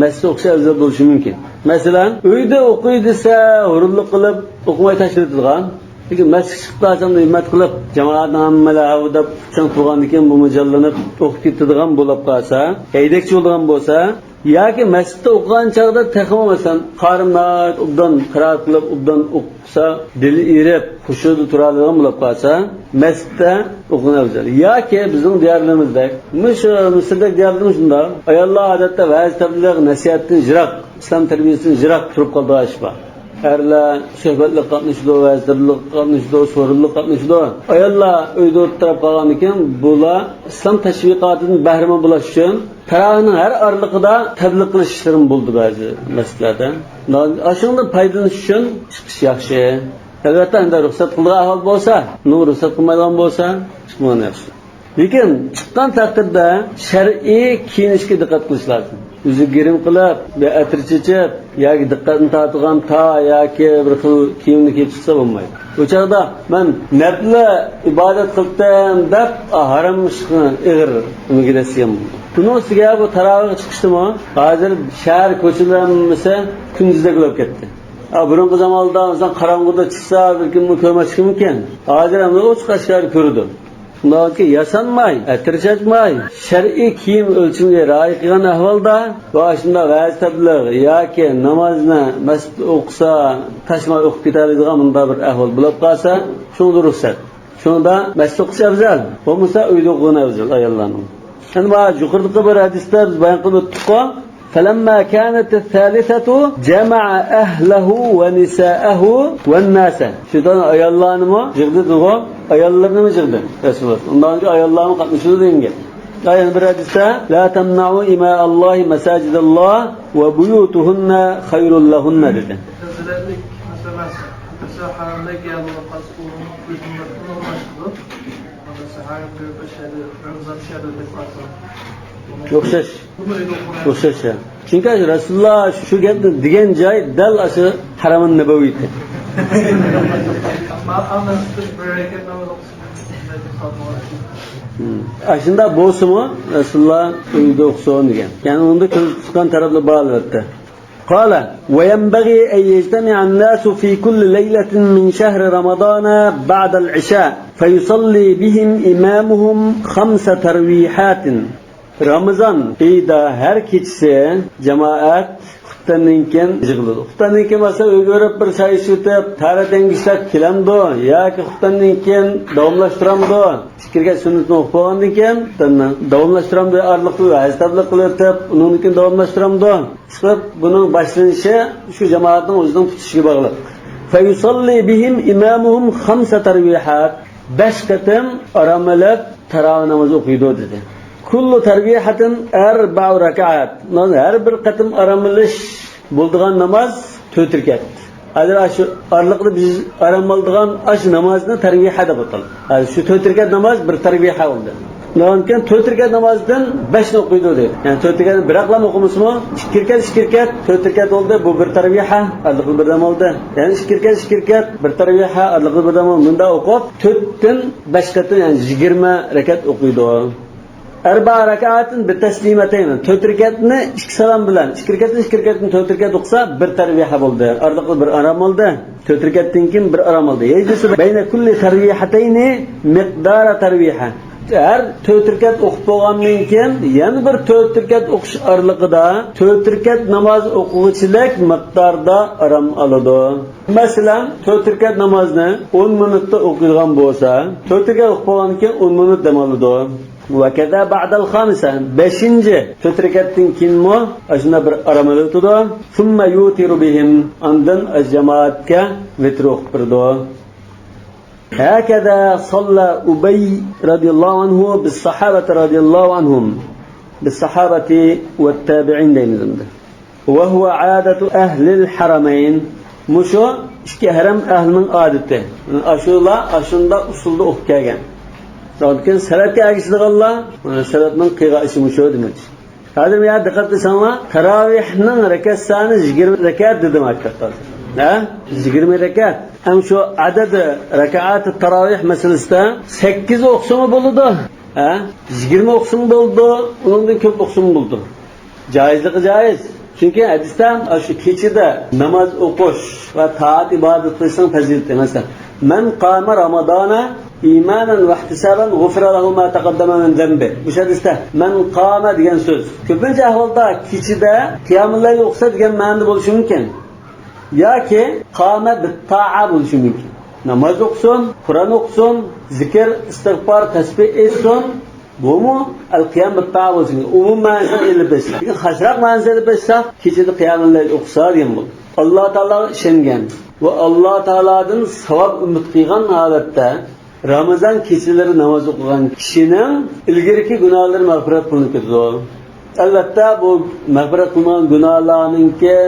مەسچىتتە ئوقۇش ئەۋزەل بولۇشى مۇمكىن. مەسىلەن، ئۆيدە ئوقۇي دېسە، ھۇرۇنلۇق قىلىپ ئوقۇماي تاشلىۋېتىدىغان. لېكىن مەسچىتكە چىقىپ قالسام ھىممەت قىلىپ، جامائەتنىڭ ھەممىلەر ھەۋ دەپ چىڭ تۇرغاندىكىن بۇمۇ جانلىنىپ ئوقۇپ كېتىدىغان بولۇپ قالسا، ھەيدەكچى بولىدىغان بولسا، ياكى مەسچىتتە ئوقۇغان چاغدا تېخىمۇ، مەسىلەن، قارىم ناھايىتى ئوبدان قىرائەت قىلىپ، ئوبدان ئوقۇسا، دىلى ئېرىپ، خۇشۇدا تۇرالايدىغان بولۇپ قالسا، مەسچىتتە ئوقۇغىنى ئەۋزەل. ياكى بىزنىڭ دىيارلىرىمىزدەك، مۇشۇ مىسىردەك دىيارلىرىمىز شۇنداق. ئاياللار ئادەتتە ۋەز تەبلىغ نەسىھەتتىن يىراق، ئىسلام تەربىيەسىدىن يىراق تۇرۇپ قالىدىغان ئىش بار. ئەرلەر سۆھبەتلىك قاتنىشىدۇ، ۋەز تەبلىغ قاتنىشىدۇ، سورۇنلۇق قاتنىشىدۇ. ئاياللار ئۆيدە ئولتۇرۇپ قالغاندىكىن، بۇلار ئىسلام تەشۋىقاتىدىن بەھرىمەن بولۇش ئۈچۈن تاراۋىھنىڭ ھەر ئارىلىقىدا تەبلىغ قىلىش ئىشلىرىمۇ بولىدۇ بەزى مەسچىتلەردە. ئاشۇنىڭدىن پايدىلىنىش ئۈچۈن چىقىش ياخشى. ئەلۋەتتە، ئەندى رۇخسەت قىلىدىغان ئەھۋال بولسا، ئۇنىڭغا رۇخسەت قىلمايدىغان بولسا، چىقمىغان ياخشى. لېكىن چىققان تەقدىردە شەرئىي كىيىنىشكە دىققەت قىلىش لازىم. يۈزىگە گىرىم قىلىپ، بىر ئەتىر چېچىپ ياكى دىققەتنى تارتىدىغان تار ياكى بىر خىل كىيىمنى كىيىپ چىقسا بولمايدۇ. ئۇ چاغدا مەن نەپلى ئىبادەت قىلدىم دەپ، ھارام ئىشقا ئېغىر مۇگىدەسىگەن بولىدۇ. بۇنىڭ ئۈستىگە بۇ تاراۋىھقا چىقىشتىمۇ ھازىر شەھەر كوچىلىرى ھەممىسى كۈندۈزدەك بولۇپ كەتتى. ھە، بۇرۇنقى زاماندا ئىنسان قاراڭغۇدا چىقسا، بىر كىممۇ كۆرمەسلىكى مۇمكىن. ھازىر ھەممە ئوچۇق ئاشكارا كۆرىدۇ. شۇنداقكى ياسانماي، ئەتىر چاچماي، شەرئىي كىيىم ئۆلچىمىگە رىئايە قىلغان ئەھۋالدا ۋە شۇنداق ۋەز تەبلىغ ياكى نامازنى مەسچىتتە ئوقۇسا، تاشماي ئوقۇپ كېتەلەيدىغان مۇنداق بىر ئەھۋال بولۇپ قالسا، شۇنىڭدا رۇخسەت. شۇنىڭدا مەسچىتتە ئوقۇش ئەۋزەل، بولمىسا ئۆيدە ئوقۇغىنى ئەۋزەل ئاياللارنىڭ. ئەمما يۇقىرىدىكى بىر ھەدىستە بىز بايان قىلىپ ئۆتتۇققۇ، فلما كانت الثالثة جمع أهله ونساءه والناس. شۇ ئاياللارنىمۇ يىغدى دېدىغۇ، ئاياللىرىنىمۇ يىغدى رەسۇلۇللا. ئۇنداق ئاياللارمۇ قاتنىشىدۇ دېگەن گەپ. يەنە بىر ھەدىستە، لا تمنعوا إماء الله مساجد الله وبيوتهن خير لهن دېدى. پەزىلەتلىك مەسىلە ئەمەس. مەسىلەن، ھەرەمدەك يەر بولۇپ قالسا، ئورۇن ئۆزىنىڭ ئورۇنلاشتۇرىدۇ. مەسىلەن، ھەرەم كۆرۈپ ئىشلەيدۇ، رەمزان ئىشلەيدۇ دەپ قالسا. ئوخشاش. ئوخشاش، يا. چۈنكى رەسۇلۇللا شۇ گەپنى دېگەن جاي دەل ئاشۇ ھەرەمۇن نەبەۋىيدى. ئاشۇنداق بولسىمۇ رەسۇلۇللا ئۆيدە ئوقۇسۇن دېگەن. يەنى ئۇندا كۆزدە تۇتقان تەرەپلەر بار، ئەلۋەتتە. قال: وينبغي أن يجتمع الناس في كل ليلة من شهر رمضان بعد العشاء فيصلي بهم إمامهم خمس تراويحات. رامىزان ئېيىدا ھەر كېچىسى جامائەت خۇپتەندىن كېيىن يىغىلىدۇ. خۇپتەندىن كېيىن مەسىلەن ئۆيگە بېرىپ بىر چاي ئىچىۋېتىپ، تەرەتەنگە ئىشلەپ كېلەمدۇ ياكى خۇپتەندىن كېيىن داۋاملاشتۇرامدۇ؟ پىكىرگە سۈننىتىنى ئوقۇپ بولغاندىن كېيىن داۋاملاشتۇرامدۇ؟ ئارىلىقتا ھەز تەبلىغ قىلىۋېتىپ، ئۇنىڭدىن كېيىن داۋاملاشتۇرامدۇ؟ سىقىپ، بۇنىڭ باشلىنىشى شۇ جامائەتنىڭ ئۆزىنىڭ پۈتۈشىگە باغلىق. فيصلي بهم إمامهم خمس تراويحات. بەش قېتىم ئارام ئېلىپ تاراۋىھ نامىزى ئوقۇيدۇ دېدى. كل تراويحة أربع ركعات. ھەر بىر قېتىم ئارام ئېلىش بولىدىغان ناماز تۆت رەكەت. ھازىر ئاشۇ ئارىلىقتا بىز ئارام ئالىدىغان ئاشۇ نامازنى تەرۋىھە دەپ ئاتايدۇ. ھازىر شۇ تۆت رەكەت ناماز بىر تەرۋىھە بولدى. ئۇنىڭدىن كېيىن تۆت رەكەت نامازدىن بەشنى ئوقۇيدۇ دەيدۇ. يەنى تۆت رەكەتنى بىراقلا ئوقۇمىسىمۇ، ئىككى رەكەت، ئىككى رەكەت، تۆت رەكەت بولدى، بۇ بىر تەرۋىھە، ئارىلىقتا بىر دەم ئالدى. يەنى ئىككى رەكەت، ئىككى رەكەت، بىر تەرۋىھە، ئارىلىقتا بىر دەم ئالدى. مۇنداق ئوقۇپ، تۆتتىن بەش قېتىم، يەنى يىگىرمە رەكەت ئوقۇيدۇ. ئەربە رەكئاتىن بىتەسلىمەتەين. تۆت رەكەتنى ئىككى سالام بىلەن، ئىككى رەكەتنى، ئىككى رەكەتنى تۆت رەكەت ئوقۇسا، بىر تەرۋىھە بولدى. ئارىلىقتا بىر ئارام ئالدى. تۆت رەكەتتىن كېيىن بىر ئارام ئالدى. يەجلىسۇ بەينە كۇللى تەرۋىھەتەينى مىقدارە تەرۋىھە. ھەر تۆت رەكەت ئوقۇپ بولغاندىن كېيىن، يەنە بىر تۆت رەكەت ئوقۇش ئارىلىقىدا تۆت رەكەت ناماز ئوقۇغۇچىلىك مىقداردا ئارام ئالىدۇ. مەسىلەن، تۆت رەكەت نامازنى ئون مىنۇتتا ئوقۇيدىغان بولسا، تۆت رەكەت ئوقۇپ بولغاندىن كېيىن ئون مىنۇت دەم ئالىدۇ. ۋەكەزا بەئدەل خامىسە، بەشىنچى تۆت رەكەتتىن كېيىنمۇ ئاشۇنداق بىر ئارام ئېلىۋېتىدۇ. ثم يوتر بهم، ئاندىن ئاز جامائەتكە ۋىتر ئوقۇپ بېرىدۇ. ھەكەزا ساللا ئۇبەي رەزىياللاھۇ ئەنھۇ بىسساھابەتى رەزىياللاھۇ ئەنھۇم، بىسساھابەتى ۋەتتابىئىن دەيمىز ئەمدى. ۋەھۇۋە ئادەتۇ ئەھلىل ھەرەمەين. مۇشۇ ئىككى ھەرەم ئەھلىنىڭ ئادىتى. ئاشۇلار ئاشۇنداق ئۇسۇلدا ئوقۇپ كەلگەن. ئاندىن كېيىن سەلەپكە ئەگىشىدىغانلار، مانا سەلەپنىڭ قىلغان ئىشى مۇشۇ دېمەكچى. ھازىر بۇ يەردە دىققەت قىلساڭلار، تاراۋىھنىڭ رەكەت سانى يىگىرمە رەكەت دېدىم ھەقىقەتەن. ھە؟ يىگىرمە رەكەت. ئەمما شۇ ئەدەدى رەكەئاتى تاراۋىھ مەسىلىسىدە سەككىز ئوقۇسىمۇ بولىدۇ. ھە؟ يىگىرمە ئوقۇسىمۇ بولىدۇ، ئۇنىڭدىن كۆپ ئوقۇسىمۇ بولىدۇ. جايىزلىقى جايىز. چۈنكى ھەدىستە شۇ كېچىدە ناماز ئوقۇش ۋە تائەت ئىبادەت قىلىشنىڭ پەزىلىتى. مەسىلەن، مەن قامە رامادانە ئىمانەن ۋەھتىسابەن غۇفىرە لەھۇ ما تەقەددەمە مىن زەنبى. مۇشۇ ھەدىستە مەن قامە دېگەن سۆز كۆپىنچە ئەھۋالدا كېچىدە قىيامۇل لەيل ئوقۇسا دېگەن مەنىدە بولۇشى مۇمكىن. ياكى قامە بىتتائە بولۇشى مۇمكىن. ناماز ئوقۇسۇن، قۇرئان ئوقۇسۇن، زىكىر، ئىستىغپار، تەسبىھ ئېيتسۇن، بۇمۇ ئەل قىيام بىتتائە بولۇشى مۇمكىن. ئومۇم مەنىسىنى ئېلىپ ئېيتساق، لېكىن خاسراق مەنىسىنى ئېلىپ ئېيتساق، كېچىدە قىيامۇل لەيل ئوقۇسا دېگەن بولىدۇ. ئاللا تائالاغا ئىشەنگەن ۋە ئاللا تائالادىن ساۋاب ئۈمىد قىلغان ھالەتتە رامىزان كېچىلىرى ناماز ئوقۇغان كىشىنىڭ ئىلگىرىكى گۇناھلىرى مەغپىرەت قىلىنىپ كېتىدۇ. ئەلۋەتتە، بۇ مەغپىرەت قىلىنغان گۇناھلارنىڭكى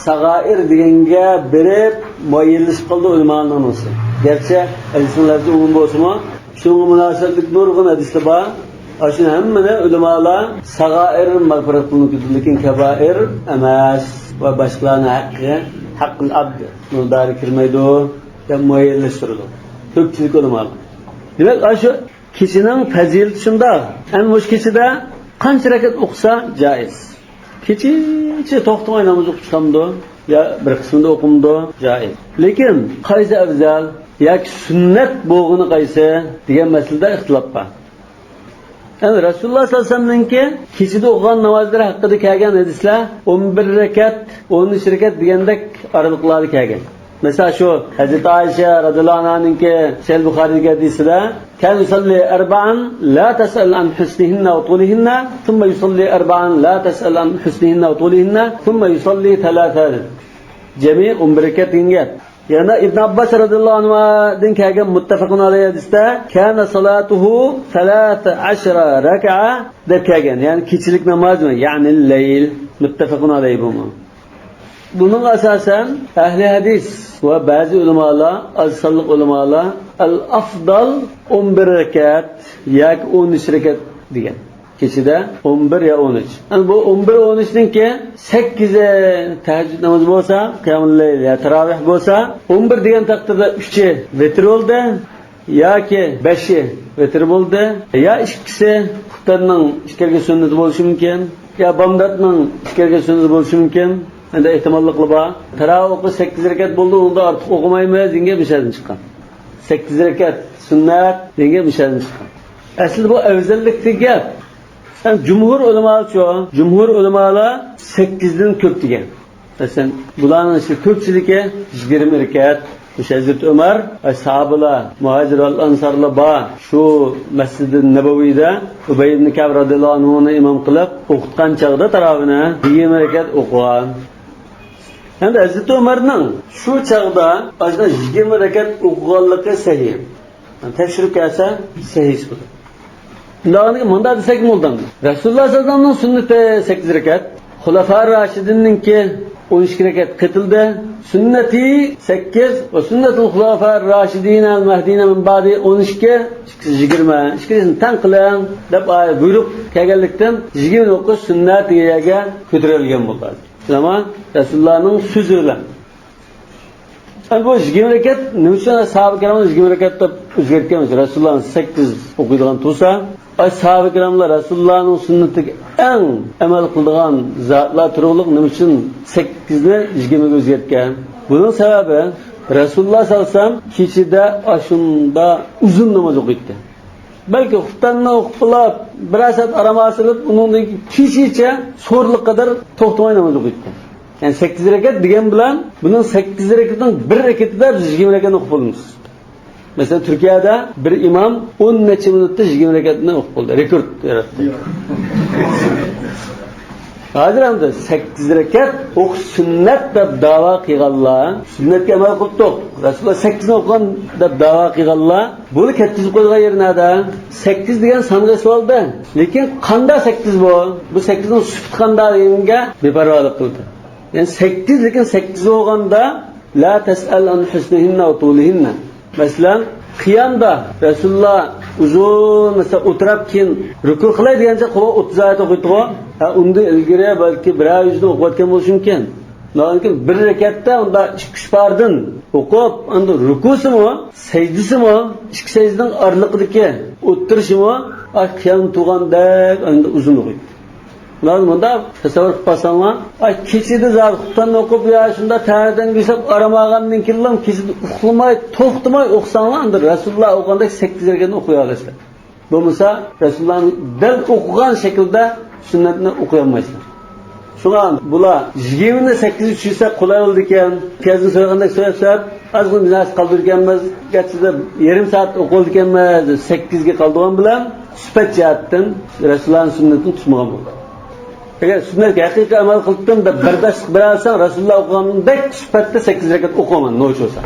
ساغائىر دېگەنگە بېرىپ مۇئەييەنلىشىپ قالىدۇ ئۆلىمالارنىڭ نېمىسى. گەرچە ھەدىسنىڭ لەپزى ئومۇم بولسىمۇ، شۇنىڭغا مۇناسىۋەتلىك نۇرغۇن ھەدىسلەر بار. ئاشۇنى ھەممىنى ئۆلىمالار ساغائىر مەغپىرەت قىلىنىپ كېتىدۇ، لېكىن كەبائىر ئەمەس ۋە باشقىلارنىڭ ھەققى، ھەققىل ئابد، مۇدارى كىرمەيدۇ دەپ مۇئەييەنلەشتۈرىدۇ كۆپچىلىك ئۆلىمالار. دېمەك، ئاشۇ كېچىنىڭ پەزىلىتى شۇنداق. ئەنە مۇشۇ كېچىدە قانچە رەكەت ئوقۇسا جائىز. كېچىچە توختىماي ناماز ئوقۇپ چىقامدۇ؟ يا بىر قىسمىدا ئوقۇمدۇ؟ جائىز. لېكىن قايسى ئەۋزەل ياكى سۈننەت بولغىنى قايسى دېگەن مەسىلىدە ئىختىلاپ بار. يەنى رەسۇلۇللاھ سەللەللاھۇ ئەلەيھى ۋەسەللەمنىڭكى كېچىدە ئوقۇغان نامازلىرى ھەققىدە كەلگەن ھەدىسلەر ئون بىر رەكەت، ئون ئۈچ رەكەت دېگەندەك ئارىلىقلاردا كەلگەن. مەسىلەن، شۇ ھەزرىتى ئائىشە رەزىياللاھۇ ئەنھانىڭكى سەھىھ بۇخارىدىكى ھەدىسىدە، كان يصلي أربعا لا تسأل عن حسنهن وطولهن، ثم يصلي أربعا لا تسأل عن حسنهن وطولهن، ثم يصلي ثلاثا. جەمئىي ئون بىر رەكەت دېگەن گەپ. يەنە ئىبن ئابباس رەزىياللاھۇ ئەنھۇدىن كەلگەن مۇتتەپەقۇن ئەلەيھى ھەدىستە، كان صلاته ثلاث عشر ركعة دەپ كەلگەن. يەنى كېچىلىك نامازمۇ، يەنى لەيل. مۇتتەپەقۇن ئەلەيھى بۇمۇ. بۇنىڭغا ئاساسەن ئەھلى ھەدىس ۋە بەزى ئۆلىمالار، ئاز سانلىق ئۆلىمالار، ئەل ئەفزەل ئون بىر رەكەت ياكى ئون ئۈچ رەكەت دېگەن. كېچىدە ئون بىر يا ئون ئۈچ. يەنى بۇ ئون بىر، ئون ئۈچنىڭكى سەككىزى تەھەججۇد نامىزى بولسا، قىيامۇل لەيل يا تاراۋىھ بولسا، ئون بىر دېگەن تەقدىردە ئۈچى ۋىتر بولدى، ياكى بەشى ۋىتر بولدى، يا ئىككىسى خۇپتەننىڭ ئىچكىرىكى سۈننىتى بولۇشى مۇمكىن، يا بامداتنىڭ ئىچكىرىكى سۈننىتى بولۇشى مۇمكىن. ئەندى ئېھتىماللىقلار بار. تاراۋىھقا سەككىز رەكەت بولدى، ئۇنىڭدا ئارتۇق ئوقۇمايمىز دېگەن مۇشۇ يەردىن چىققان. سەككىز رەكەت سۈننەت دېگەن مۇشۇ يەردىن چىققان. ئەسلىدە بۇ ئەۋزەللىكتىكى گەپ. يەنى جۇمھۇر ئۆلىمالارچۇ؟ جۇمھۇر ئۆلىمالار سەككىزدىن كۆپ دېگەن. مەسىلەن، بۇلارنىڭ ئىچىدە كۆپچىلىكى يىگىرمە رەكەت. مۇشۇ ھەزرىتى ئۆمەر ۋە ساھابىلار، مۇھاجىر ۋە ئەنسارلار بار شۇ مەسجىدى نەبەۋىدە ئۇبەي ئىبن كەئب رەزىياللاھۇ ئەنھۇنى ئىمام قىلىپ ئوقۇتقان چاغدا تاراۋىھنى يىگىرمە رەكەت ئوقۇغان. ئەمدى ھەزرىتى ئۆمەرنىڭ شۇ چاغدا ئاشۇنداق يىگىرمە رەكەت ئوقۇغانلىقى سەھىھ. تەكشۈرۈپ كەلسە سەھىھ چىقىدۇ. ئۇنداق مۇنداق دېسەكمۇ بولىدۇ. رەسۇلۇللاھ سەللەللاھۇ ئەلەيھى ۋەسەللەمنىڭ سۈننىتى سەككىز رەكەت، خۇلەفا راشىدىننىڭكى ئون ئىككى رەكەت قېتىلدى. سۈننەتى سەككىز ۋە سۈننەتۇل خۇلەفائىر راشىدىنەل مەھدىينە مىن بەئدى ئون ئىككى، ئىككىسى يىگىرمە، ئىككىسىنى تەڭ قىلىڭ دەپ ئايەت بۇيرۇق كەلگەنلىكتىن، يىگىرمە توققۇز سۈننەت دېگەن يەرگە كۆتۈرۈلگەن بولدى. ئەمما رەسۇلۇللانىڭ سۆزى بىلەن. ئەمدى بۇ يىگىرمە رەكەت نېمە ئۈچۈن ساھابە كىراملار يىگىرمە رەكەت دەپ ئۆزگەرتكەن بولسا، رەسۇلۇللا سەككىز ئوقۇيدىغان تۇرسا، ئاي ساھابە كىراملار رەسۇلۇللانىڭ سۈننىتىگە ئەڭ ئەمەل قىلىدىغان زاتلار تۇرۇقلۇق نېمە ئۈچۈن سەككىزنى يىگىرمىگە ئۆزگەرتكەن؟ بۇنىڭ سەۋەبى، رەسۇلۇللا سەللەللاھۇ ئەلەيھى ۋەسەللەم كېچىدە ئاشۇنداق ئۇزۇن ناماز ئوقۇيتتى. بەلكى خۇپتاننى ئوقۇپ بولۇپ، بىرەر سائەت ئارام ھاسىل قىلىپ، ئۇنىڭدىن كېيىن كېچىچە سورۇنلۇق قەدەر توختىماي ناماز ئوقۇيتتى. يەنى سەككىز رەكەت دېگەن بىلەن بۇنىڭ سەككىز رەكىتىنىڭ بىر رەكىتىدە بىز يىگىرمە رەكەتنى ئوقۇپ بولىمىز. مەسىلەن، تۈركىيەدە بىر ئىمام ئون نەچچە مىنۇتتا يىگىرمە رەكەتنى ئوقۇپ بولدى. رېكورد ياراتتى. ھازىر ئەمدى سەككىز رەكەت ئوقۇش سۈننەت دەپ داۋا قىلغانلار، سۈننەتكە ئەمەل قىلىپتۇق، رەسۇلۇللا سەككىزنى ئوقۇغان دەپ داۋا قىلغانلار، بۇنى كەتكۈزۈپ قويىدىغان يېرى نەدە؟ سەككىز دېگەن سانغا ئېسىۋالدى. لېكىن قاندا سەككىز بۇ؟ بۇ سەككىزنىڭ سۈپىتى قاندا دېگەنگە بىپەرۋالىق قىلدى. يەنى سەككىز، لېكىن سەككىز بولغاندا، لا تەسئەل ئان ھۇسنىھىننە ۋە تۇلىھىننە. مەسىلەن، قىيامدا رەسۇلۇللا ئۇزۇن، مەسىلەن، ئولتۇراپ كېيىن رۇكۇ قىلاي دېگەنچە قۇرئان ئوتتۇز ئايەت ئوقۇيتتىغۇ. ھە، ئۇندىن ئىلگىرى بەلكى بىرەر يۈزنى ئوقۇۋەتكەن بولۇشى مۇمكىن. ئاندىن كېيىن بىر رەكەتتە ئۇنداق ئىككى، ئۈچ پارىدىن ئوقۇپ، ئاندىن رۇكۇسىمۇ، سەجدىسىمۇ، ئىككى سەجدىنىڭ ئارىلىقىدىكى ئولتۇرۇشىمۇ، ئاي، قىيام تۇرغاندەك ئاندىن ئۇزۇن ئوقۇيتتى. ئۇلار مۇنداق تەسەۋۋۇر قىلىپ قالساڭلار، ئاي، كېچىدە زادى خۇپتاننى ئوقۇپ، يا شۇنداق تەڭرىدىن بېسىپ ئارام ئالغاندىن كېيىنلا كېچىدە ئۇخلىماي، توختىماي ئوقۇساڭلار، ئاندىن رەسۇلۇللا ئوقۇغاندەك سەككىز رەكەتنى ئوقۇيالايسىلەر. بولمىسا، رەسۇلۇللانىڭ دەل ئوقۇغان شەكلىدە سۈننەتنى ئوقۇيالمايسىلەر. شۇڭا بۇلار يىگىرمىنى سەككىزگە چۈشۈرسەك قولاي بولىدىكەن، پىيازنى سويغاندەك سويۇپ، سويۇپ، ئازغىنا بىر نەرسە قالدۇرىدىكەنمىز، گەرچە يېرىم سائەت ئوقۇيدىكەنمىز، سەككىزگە قالدۇرغان بىلەن سۈپەت جەھەتتىن رەسۇلۇللانىڭ سۈننىتىنى تۇتمىغان بولدۇق. ئەگەر سۈننەتكە ھەقىقىي ئەمەل قىلىپتىم دەپ بەرداشلىق بېرەلىسەڭ، رەسۇلۇللا ئوقۇغاندەك سۈپەتتە سەككىز رەكەت ئوقۇغان نوچى بولسا.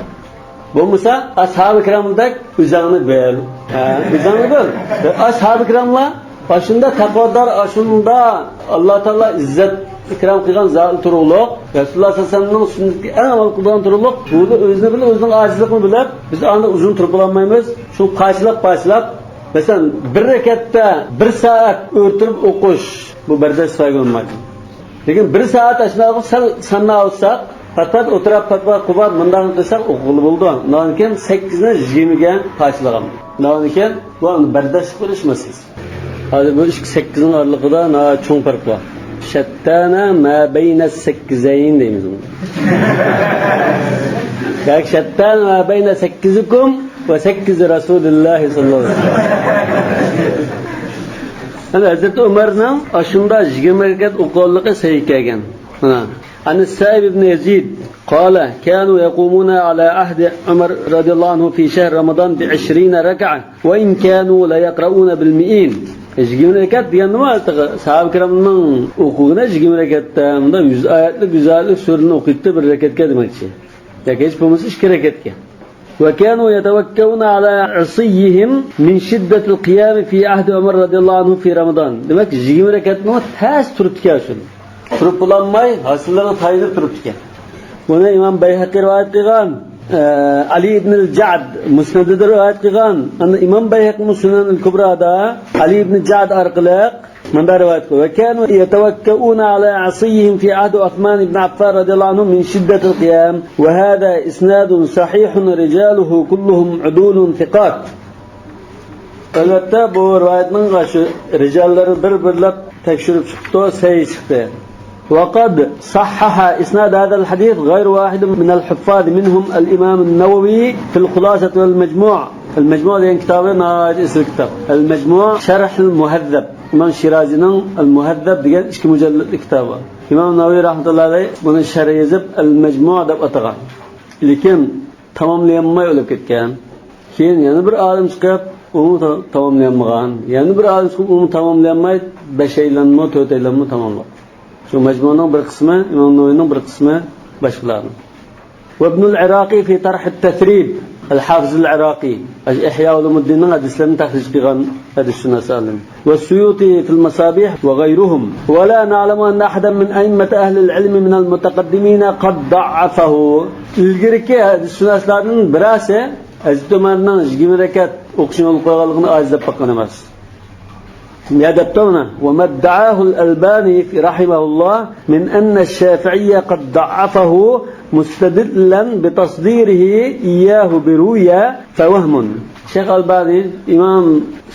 بولمىسا، ئەسھابى كىرامدەك ئۆزۈڭنى بىل. ھە، ئۆزۈڭنى بىل. ئەسھابى كىراملار ئاشۇنداق تەقۋادار، ئاشۇنداق ئاللا تائالا ئىززەت ئىكرام قىلغان زاتلار تۇرۇقلۇق، رەسۇلۇللا سەللەللاھۇ ئەلەيھى ۋەسەللەمنىڭ سۈننىتىگە ئەڭ ئەمەل قىلىدىغان تۇرۇقلۇق، بۇ ئۆزىنى بىلىپ، ئۆزىنىڭ ئاجىزلىقىنى بىلىپ، بىز ئاندا ئۇزۇن تۇرۇپ بولالمايمىز. شۇ پارچىلاپ، پارچىلاپ، مەسىلەن، بىر رەكەتتە بىر سائەت ئۆتۈرۈپ ئوقۇش، بۇ بەرداشلىق بولمايدۇ. لېكىن بىر سائەت ئاشۇنداق سەل ساناۋاتساق، پات-پات ئولتۇرۇپ، پات-پات قىلىپ، مۇنداق قىلساق ئوقۇغىلى بولىدۇ. ئۇنىڭدىن كېيىن سەككىزنى يىگىرمىگە پارچىلىغان. ئۇنىڭدىن كېيىن بۇ ئەمدى بەرداشلىق بېرىش مەسىلىسى. ھازىر بۇ ئىككى سەككىزنىڭ ئارىلىقىدا ناھايىتى چوڭ پەرق بار. شەتتانە ما بەينە سەككىزەين دەيمىز بۇنى. ياكى شەتتانە ما بەينە سەككىزىكۇم ۋە سەككىزى رەسۇلىللاھى ساللاللاھۇ ئەلەيھى ۋەسەللەم. يەنى ھەزرىتى ئۆمەرنىڭ ئاشۇنداق يىگىرمە رەكەت ئوقۇغانلىقى سەھىھ كەلگەن. مانا. عن السائب بن يزيد قال: كانوا يقومون على عهد عمر رضي الله عنه في شهر رمضان بعشرين ركعة وإن كانوا ليقرؤون بالمئين. يىگىرمە رەكەت دېگەندىمۇ، ساھابە كىرامنىڭ ئوقۇغىنى يىگىرمە رەكەتتە، مۇنداق يۈز ئايەتلىك، يۈز ئايەتلىك سۈرىنى ئوقۇيتتى بىر رەكەتكە دېمەكچى. ياكى ھېچ بولمىسا ئىككى رەكەتكە. وكانوا يتوكؤون على عصيهم من شدة القيام في عهد عمر رضي الله عنه في رمضان. دېمەك، يىگىرمە رەكەتنىمۇ تەس تۇرۇپتىكەن شۇ. تۇرۇپ بولالماي، ھاسىللىرىغا تايىنىپ تۇرۇپتىكەن. بۇنى ئىمام بەيھەقى رىۋايەت قىلغان، ئە، ئەلى ئىبنىل جەئد مۇسنەدىدە رىۋايەت قىلغان. ئاندىن ئىمام بەيھەقىمۇ سۇنەنۇل كۇبرادا ئەلى ئىبنى جەئد ئارقىلىق مۇنداق رىۋايەت قىلغان: وكانوا يتوكؤون على عصيهم في عهد عثمان بن عفان رضي الله عنه من شدة القيام، وهذا إسناد صحيح رجاله كلهم عدول ثقات. ئەلۋەتتە، بۇ رىۋايەتنىڭ شۇ رىجاللىرىنى بىر-بىرلەپ تەكشۈرۈپ چىقىپتۇ، سەھىھ چىقتى. وقد صحح إسناد هذا الحديث غير واحد من الحفاظ، منهم الإمام النووي في الخلاصة والمجموع. ئەل مەجمۇ دېگەن كىتابى ناھايىتى ئېسىل كىتاب. ئەل مەجمۇ شەرھىل مۇھەززەب. ئىمام شىرازىنىڭ ئەل مۇھەززەب دېگەن ئىككى مۇجەللەتلىك كىتابى بار. ئىمام نەۋەۋى رەھمەتۇللاھى ئەلەيھ بۇنى شەرھ يېزىپ، ئەل مەجمۇ دەپ ئاتىغان. لېكىن تاماملىيالماي ئۆلۈپ كەتكەن. كېيىن يەنە بىر ئالىم چىقىپ، ئۇمۇ تا-، تاماملىيالمىغان. يەنە بىر ئالىم چىقىپ، ئۇمۇ تاماملىيالماي، بەشەيلەنمۇ، تۆتەيلەنمۇ تاماملىغان. شۇ مەجمۇنىڭ بىر قىسمى، ئىمام نەۋەۋىنىڭ بىر قىسمى باشقىلارنىڭ. وابن العراقي في طرح التثريب ئەل-ھافىز ئەل-ئىراقىي ئىھيا ئۇلۇمۇددىننىڭ ھەدىسلىرىنى تەخرىج قىلغان ھەدىسشۇناس ئالىم. ۋە سۇيۇتى فىل ماسابىھ ۋە غەيرۇھۇم. ۋە لا نەئلەمۇ ئەننە ئەھەدەن مىن ئەئىممەتى ئەھلىل ئىلمى مىنەل مۇتەقەددىمىنە قەد ضەئەفەھۇ. ئىلگىرىكى ھەدىسشۇناسلاردىن بىرەرسى ھەزرىتى ئۆمەرنىڭ يىگىرمە رەكەت ئوقۇشنى يولغا قويغانلىقىنى ئاجىز دەپ باققان ئەمەس. نېمە دەپتۇ مانا؟ وما ادعاه الألباني رحمه الله من أن الشافعي قد ضعفه مستدلا بتصديره إياه برؤيا فوهم. شەيخ ئەلبانى ئىمام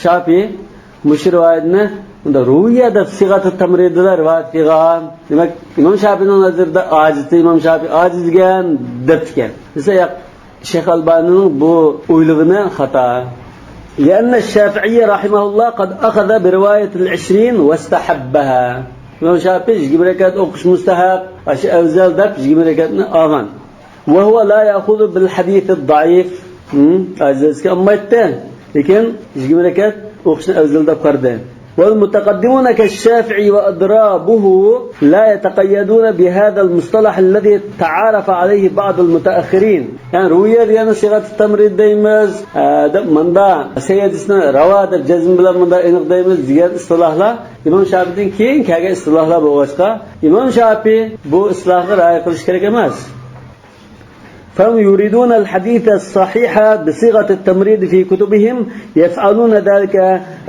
شافىي مۇشۇ رىۋايەتنى بۇندا رؤيا دەپ سىغەتۇ تەمرىدىلا رىۋايەت قىلغان. دېمەك، ئىمام شافىينىڭ نەزىرىدە ئاجىزدى، ئىمام شافىي ئاجىز دېگەن دەپتىكەن. دېسە، ياق، شەيخ ئەلبانىنىڭ بۇ ئويلىغىنى خاتا. لأن الشافعي رحمه الله قد أخذ برواية العشرين واستحبها. ئىمام شافىي يىگىرمە رەكەت ئوقۇش مۇستەھەب، ئاشۇ ئەۋزەل دەپ يىگىرمە رەكەتنى ئالغان. وهو لا يأخذ بالحديث الضعيف. ھىم، ئاجىزكە ئالمايتتى. لېكىن يىگىرمە رەكەت ئوقۇشنى ئەۋزەل دەپ قارىدى. والمتقدمون كالشافعي وأضرابه لا يتقيدون بهذا المصطلح الذي تعارف عليه بعض المتأخرين. يەنى رؤيا دېگەننى سىغەتۇ تەمرىد دەيمىز، ئە، دەپ مۇندا سەھىھ ھەدىسنى راۋا دەپ جەزم بىلەن مۇندا ئېنىق دەيمىز دېگەن ئىستىلاھلار ئىمام شافىدىن كېيىن كەلگەن ئىستىلاھلار بولغاچقا، ئىمام شافىي بۇ ئىستىلاھقا رىئايە قىلىش كېرەك ئەمەس. فهم يريدون الحديث الصحيح بصيغة التمريض في كتبهم يفعلون ذلك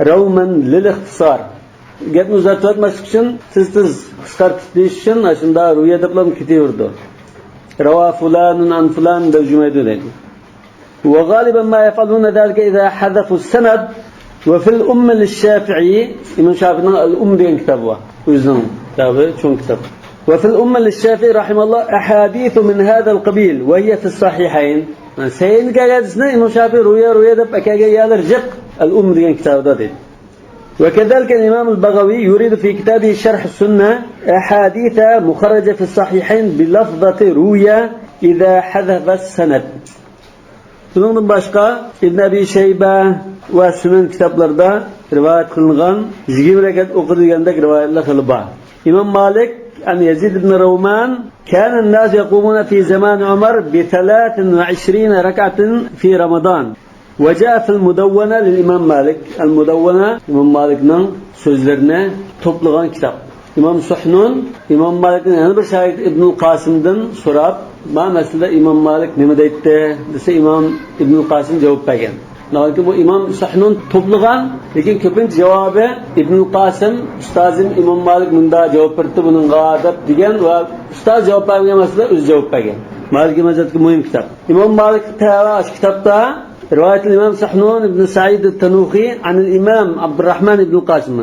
روما للاختصار. گەپنى ئۇزارتىۋەتمەسلىك ئۈچۈن، تېز-تېز قىسقارتىپ دېيىش ئۈچۈن ئاشۇنداق رؤيا دەپلا كېتىۋېرىدۇ. روا فلان عن فلان دەپ جۈمەيدۇ دەيدۇ. وغالبا ما يفعلون ذلك إذا حذفوا السند. وفي الأم للشافعي، ئىمام شافىئىنىڭ ئەل-ئۇم دېگەن كىتابى بار. ئۆزىنىڭ كىتابى، چوڭ كىتاب. وفي الأم للشافعي رحمه الله أحاديث من هذا القبيل وهي في الصحيحين. سەھىھنى كەلگەن ھەدىسنى ئىمام شافىئى رؤيا، رؤيا دەپ ئەكەلگەن يەرلەر جىق ئەل-ئۇم دېگەن كىتابىدا دەيدۇ. وكذلك الإمام البغوي يريد في كتابه شرح السنة أحاديث مخرجة في الصحيحين بلفظة رؤيا إذا حذف السند. بۇنىڭدىن باشقا ئىبن ئەبى شەيبە ۋە سۈنەن كىتابلىرىدا رىۋايەت قىلىنغان يىگىرمە رەكەت ئوقۇدى دېگەندەك رىۋايەتلەر خېلى بار. ئىمام مالىك، عن يزيد بن رومان، كان الناس يقومون في زمان عمر بثلاث وعشرين ركعة في رمضان. وجاء في المدونة للإمام مالك. ئەل-مۇدەۋۋەنە ئىمام مالىكنىڭ سۆزلىرىنى توپلىغان كىتاب. ئىمام سۇھنۇن ئىمام مالىكنىڭ يەنە بىر شاگىرتى ئىبنۇل قاسىمدىن سوراپ، ما مەسىلىدە ئىمام مالىك نېمە دەيتتى دېسە، ئىمام ئىبنۇل قاسىم جاۋاب بەرگەن. ناھايىتى بۇ ئىمام سۇھنۇن توپلىغان، لېكىن كۆپىنچە جاۋابى ئىبنۇل قاسىم، ئۇستازىم ئىمام مالىك مۇنداق جاۋاب بېرىپتۇ بۇنىڭغا دەپ دېگەن ۋە ئۇستاز جاۋاب بەرمىگەن مەسىلىدە ئۆزى جاۋاب بەرگەن. مالىكىي مەزھەپتىكى مۇھىم كىتاب. ئىمام مالىكقا تەۋە ئاشۇ كىتابتا رىۋايەتۇل ئىمام سۇھنۇن ئىبن سەئىد تەنۇخى ئەنىل ئىمام ئابدۇرراھمان ئىبنۇل قاسىم.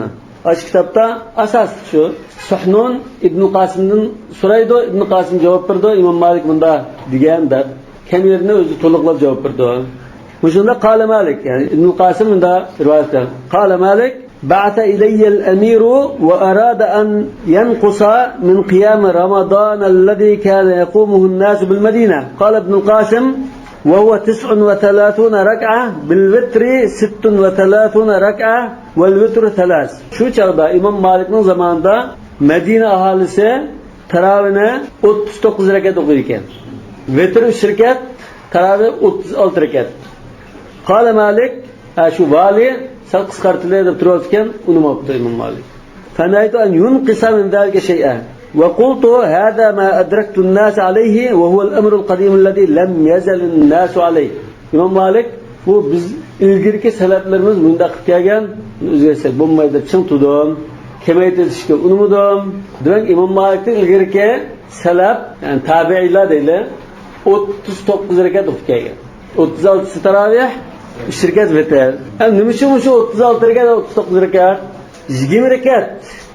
ئاشۇ كىتابتا ئاساسلىق شۇ. سۇھنۇن ئىبنۇل قاسىمدىن سورايدۇ، ئىبنۇل قاسىم جاۋاب بېرىدۇ، ئىمام مالىك مۇنداق دېگەن دەپ. كەم يېرىنى ئۆزى تولۇقلاپ جاۋاب بېرىدۇ. مۇشۇندا قال مالىك، يەنى ئىبنۇل قاسىم مۇنداق رىۋايەت قىلغان. قال مالىك، بعث إلي الأمير وأراد أن ينقص من قيام رمضان الذي كان يقومه الناس بالمدينة. قال ابن القاسم، وهو تسع وثلاثون ركعة، بالوتر ست وثلاثون ركعة، والوتر ثلاث. شۇ چاغدا ئىمام مالىكنىڭ زامانىدا مەدىنە ئاھالىسى تاراۋىنى ئوتتۇز توققۇز رەكەت ئوقۇيدىكەن. ۋىتىر ئۈچ رەكەت، تاراۋى ئوتتۇز ئالتە رەكەت. قال مالىك، ھە، شۇ ۋالىي سەل قىسقارتىلى دەپ تۇرۇۋاتىدىكەن، ئۇنىماپتۇ ئىمام مالىك. فنهيت أن ينقص من ذلك شيئا. وقلت هذا ما أدركت الناس عليه وهو الأمر القديم الذي لم يزل الناس عليه. ئىمام مالىك، بۇ بىز ئىلگىرىكى سەلەپلىرىمىز مۇنداق قىلىپ كەلگەن، ئۆزگەرتسەك بولمايدۇ دەپ چىڭ تۇردۇم. كېمەيتىۋېتىشكە ئۇنىمىدىم. دېمەك، ئىمام مالىكتىن ئىلگىرىكى سەلەپ، يەنى تابىئىيلار دەيلى، ئوتتۇز توققۇز رەكەت ئوقۇپ كەلگەن. ئوتتۇز ئالتىسى تاراۋىھ، ئۈچ رەكەت ۋىتىر. ئەمدى نېمە ئۈچۈن مۇشۇ ئوتتۇز ئالتە رەكەت، ئوتتۇز توققۇز رەكەت؟ يىگىرمە رەكەت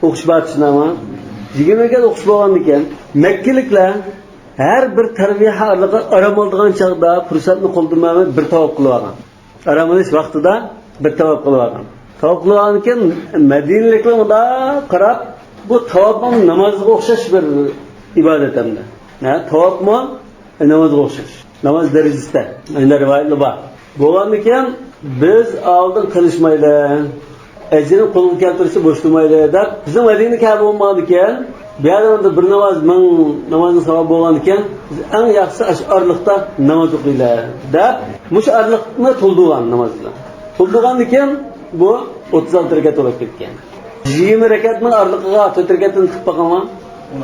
ئوقۇش بار، چۈشىنەما؟ يىگىرمە رەكەت ئوقۇش بولغاندىكىن، مەككىلىكلەر ھەر بىر تەرۋىھە ئارىلىقى ئارام ئالىدىغان چاغدا پۇرسەتنى قولدىن بەرمەي بىر تاۋاپ قىلىۋالغان. ئارام ئېلىش ۋاقتىدا بىر تاۋاپ قىلىۋالغان. تاۋاپ قىلىۋالغاندىن كېيىن مەدىنىلىكلەر مۇنداق قاراپ، بۇ تاۋاپمۇ نامازغا ئوخشاش بىر ئىبادەت ئەمدى. ھە، تاۋاپمۇ نامازغا ئوخشاش. ناماز دەرىجىسىدە. ئەنە رىۋايەتلەر بار. بولغاندىكىن بىز ئالدىن قىلىشمايلى. ئەجرىنى قولغا كەلتۈرسە بوشىتىلمايلى دەپ، بىزنىڭ مەدىنە كەبە بولمىغاندىكىن، بۇ يەردە ئەمدى بىر ناماز مىڭ نامازنىڭ ساۋابى بولغاندىكىن، بىز ئەڭ ياخشىسى ئاشۇ ئارىلىقتا ناماز ئوقۇيلى دەپ، مۇشۇ ئارىلىقنى تولدۇرغان ناماز بىلەن. تولدۇرغاندىكىن بۇ ئوتتۇز ئالتە رەكەت بولۇپ كەتكەن. يىگىرمە رەكەتنىڭ ئارىلىقىغا تۆت رەكەتتىن تىقىپ باقىڭلار. ئون